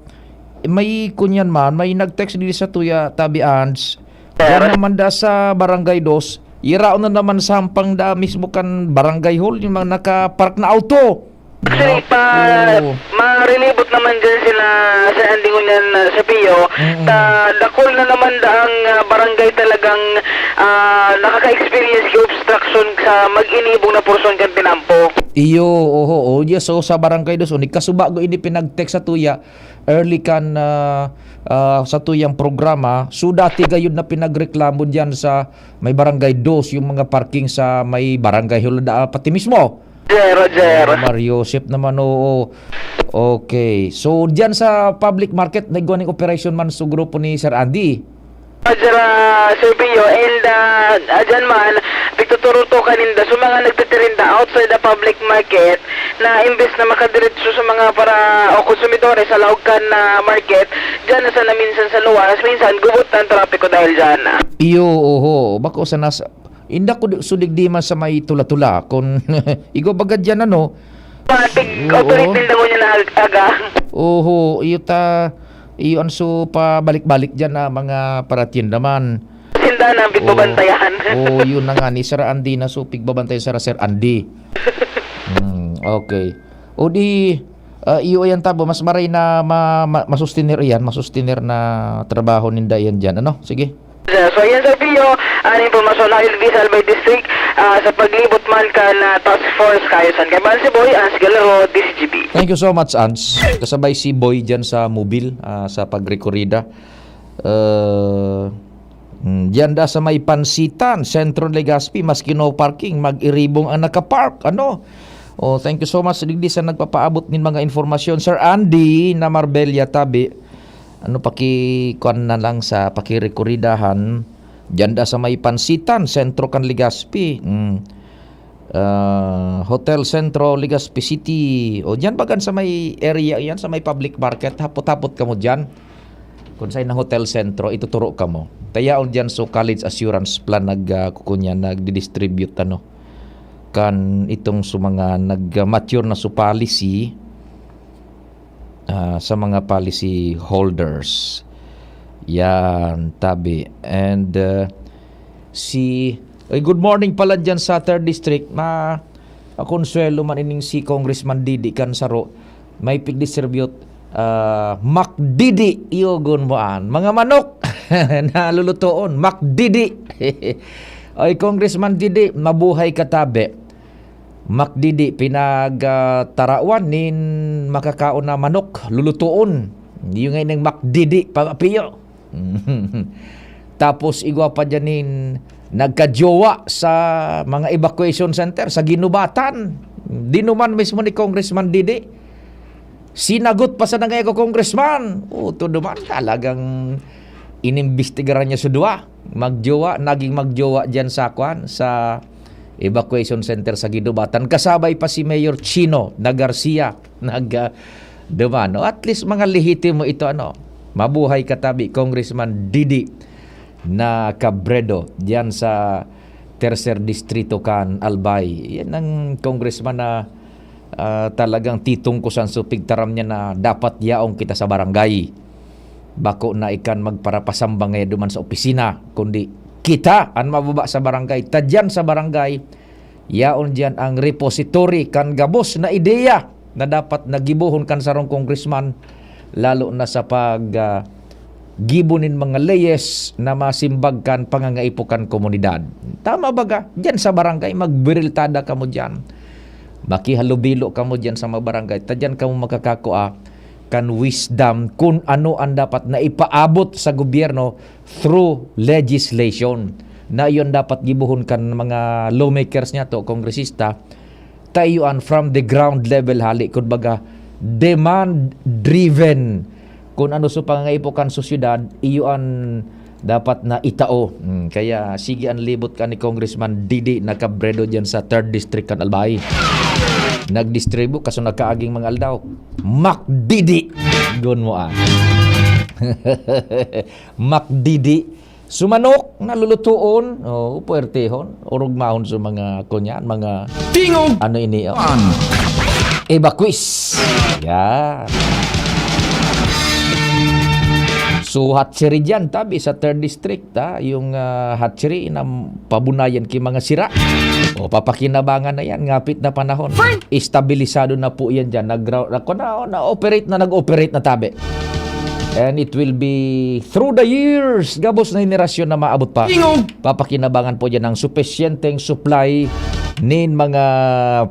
may, kunyan man, may nag-text din sa tuya, Tabi Ans, Sir? Yan naman da sa Barangay Dos, iraon na naman sampang da mismo kan Barangay Hall, yung mga nakapark na auto. Actually, pa, Naku. Marilibot naman dyan sila sa ending niyan, ah, sa Pio. Mm-mm. Ta, dakul na naman da ang, ah, barangay talagang, ah, nakaka-experience ki obstruction sa mag-inibong na porsyon kan tinampo. Iyo, oho, o, yes, so sa Barangay Dos, o, nagkasubago ini pinag-text sa tuya, early kan, ah, ah, sa tuyang programa. So, dati gayud na pinagreklamo diyan sa may Barangay Dos, yung mga parking sa may Barangay Hulada, ah, pati mismo. Roger, Roger. Mario Joseph naman, oo. Okay. So, diyan sa public market, nagwa ning operasyon man sa grupo ni Sir Andy. Roger, ah, Sir Pio, and, ah, ah, dyan man, pagtuturo to kaninda, so mga nagtitirinda outside the public market, na imbes na makadiretso sa mga para, o konsumidores sa laog kan, ah, market, dyan na sana minsan sa luwas, minsan gubot ang trapiko dahil dyan. Iyo, oho. Bako sa nas-, inda ko di-, sudig di man sa may tula-tula. Kun igwa baga diyan, ano? Pati Oo. Operate din daw niya na ag-, aga. Oho, iyo ta, iyo an so pabalik-balik diyan na mga paratienda man. Sinda na ang Oo. Pigbabantayan. Oo, yun na nga, ni Sir Andy na so pigbabantayan sa Sir Andy. Hmm, okay. O di, ah, iyo yan tabo, mas maray na ma-, ma-, masustener iyan, masustener na trabaho ninda iyan diyan, ano? Sige. So, ayan, Sir Pio, ang impormasyon na Luis Albay District, ah, sa paglibot man kan, ah, Task Force Kaayusan. Kay Bansi Boy, Ans Galero, D C G B. Thank you so much, Ans. Kasabay si Boy dyan sa Mobil, ah, sa pagrekorida. Uh, mm, dyan da sa may Pansitan, Centro Legazpi, maski no parking, mag-iribong ang nakapark. Ano? Oh, thank you so much, digdi sa nagpapaabot nin mga informasyon. Sir Andy na Marbella, tabi. Ano, paki-, kuwan na lang sa pakirikuridahan. Diyan da sa may Pansitan, sentro kan Legazpi. Mm. Ah, Hotel Centro, Legazpi City. O, diyan bagan sa may area yan, sa may public market. Hapot-hapot kamo diyan. Kung saan ang Hotel Centro, ituturo kamo. Tayaon diyan so College Assurance Plan nag, ah, kukunya, nagdidistribute, ano, kan itong sa mga nag-mature na so policy, ah, sa mga policy holders. Yan, tabi. And, ah, si, ay, good morning pala dyan sa Third District. Ma-, makonsuelo man ining si Congressman Didi kan saro. May pig-distribute, ah, Mac Didi, iyogon mo an. Mga manok na lulutoon, Mac Didi. Ay, Congressman Didi, mabuhay ka, tabi. Mac Didi, pinag, ah, tarawan nin makakaon na manok, lulutoon. Yung nga yung Mac Didi, pamapiyo. Tapos igwa pa dyan nin nagkajowa sa mga evacuation center sa Guinobatan. Dinuman mismo ni Congressman Didi. Sinagot pa sa nangyayago congressman. O, to duman, talagang inimbestigaran niya sa duwa. Magjowa, naging magjowa dyan sa, kwan, sa evacuation center sa Guinobatan. Kasabay pa si Mayor Chino na Garcia. Nag, ah, duman. O, at least, mga lehitimo ito, ano. Mabuhay katabi, Congressman Didi na Cabredo, diyan sa Tercer Distrito kan Albay. Yan ang congressman na, ah, talagang titungkosan sa pigtaram niya na dapat yaong kita sa barangay. Bako na ikan magparapasamba ngaya duman sa opisina, kundi kita an mababa sa barangay. Ta diyan sa barangay, yaon diyan ang repository kan gabos na ideya na dapat na gibohon kan sarong congressman, lalo na sa pag, ah, gibo nin mga leyes na masimbag kan pangangaipo kan komunidad. Tama baga, diyan sa barangay, magbiriltada kamo diyan. Makihalubilo kamo diyan sa mga barangay. Ta diyan kamo makakakua kan wisdom kun ano ang dapat na ipaabot sa gobyerno through legislation. Na iyon dapat gibohon kan mga lawmakers niya to, kongresista, tayuan from the ground level hali, kumbaga, demand-driven. Kung ano sa pangangaipo kan sosyedad, iyo an dapat na itao. Hmm, kaya sige an libot ka ni Congressman Didi na Cabredo diyan sa Third District kan Albay. Nagdistribu, kaso nagkaaging mga aldaw. Mac Didi! Gun mo, ah. Mac Didi. Sumanok, nalulutoon, oh, puwertehon, orog mahon sa mga, kunyan, mga Tingog ano ini, oh. An. Evacuees. Yan. So, hatchery dyan, tabi sa third district, ha? Yung, ah, hatchery na pabunayan ki mga sira. O, papakinabangan na yan, ngapit na panahon. Fine. Estabilisado na po yan dyan. Nag-, nag-, na, na-operate na, nag-operate na, tabi. And it will be through the years, gabos na henerasyon na maabot pa. Tingog. Papakinabangan po dyan ng supisyenteng supply nin mga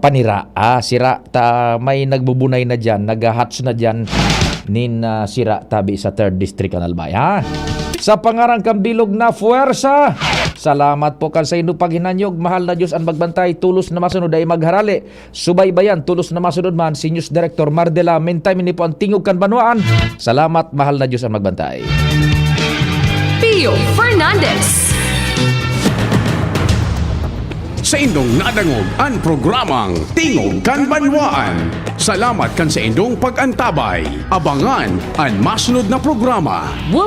panira. Ah, sira ta may nagbubunay na diyan, nagha-hatch na diyan nin, ah, sira tabi sa third District kan Albay, ha? Sa pangaran kan bilog na fuwersa, salamat po kan saindong paghinanyog. Mahal na Diyos an magbantay, tolos na masunod ay magharale. Subaybayan, tolos na masunod man si News Director Mardela. Meantime, ini po ang Tingog kan Banwaan. Salamat, mahal na Diyos an magbantay. Pio Fernandez. Saindong nadangog an programang Tingog kan Banwaan. Salamat kan saindong pag-antabay. Abangan an masunod na programa. Will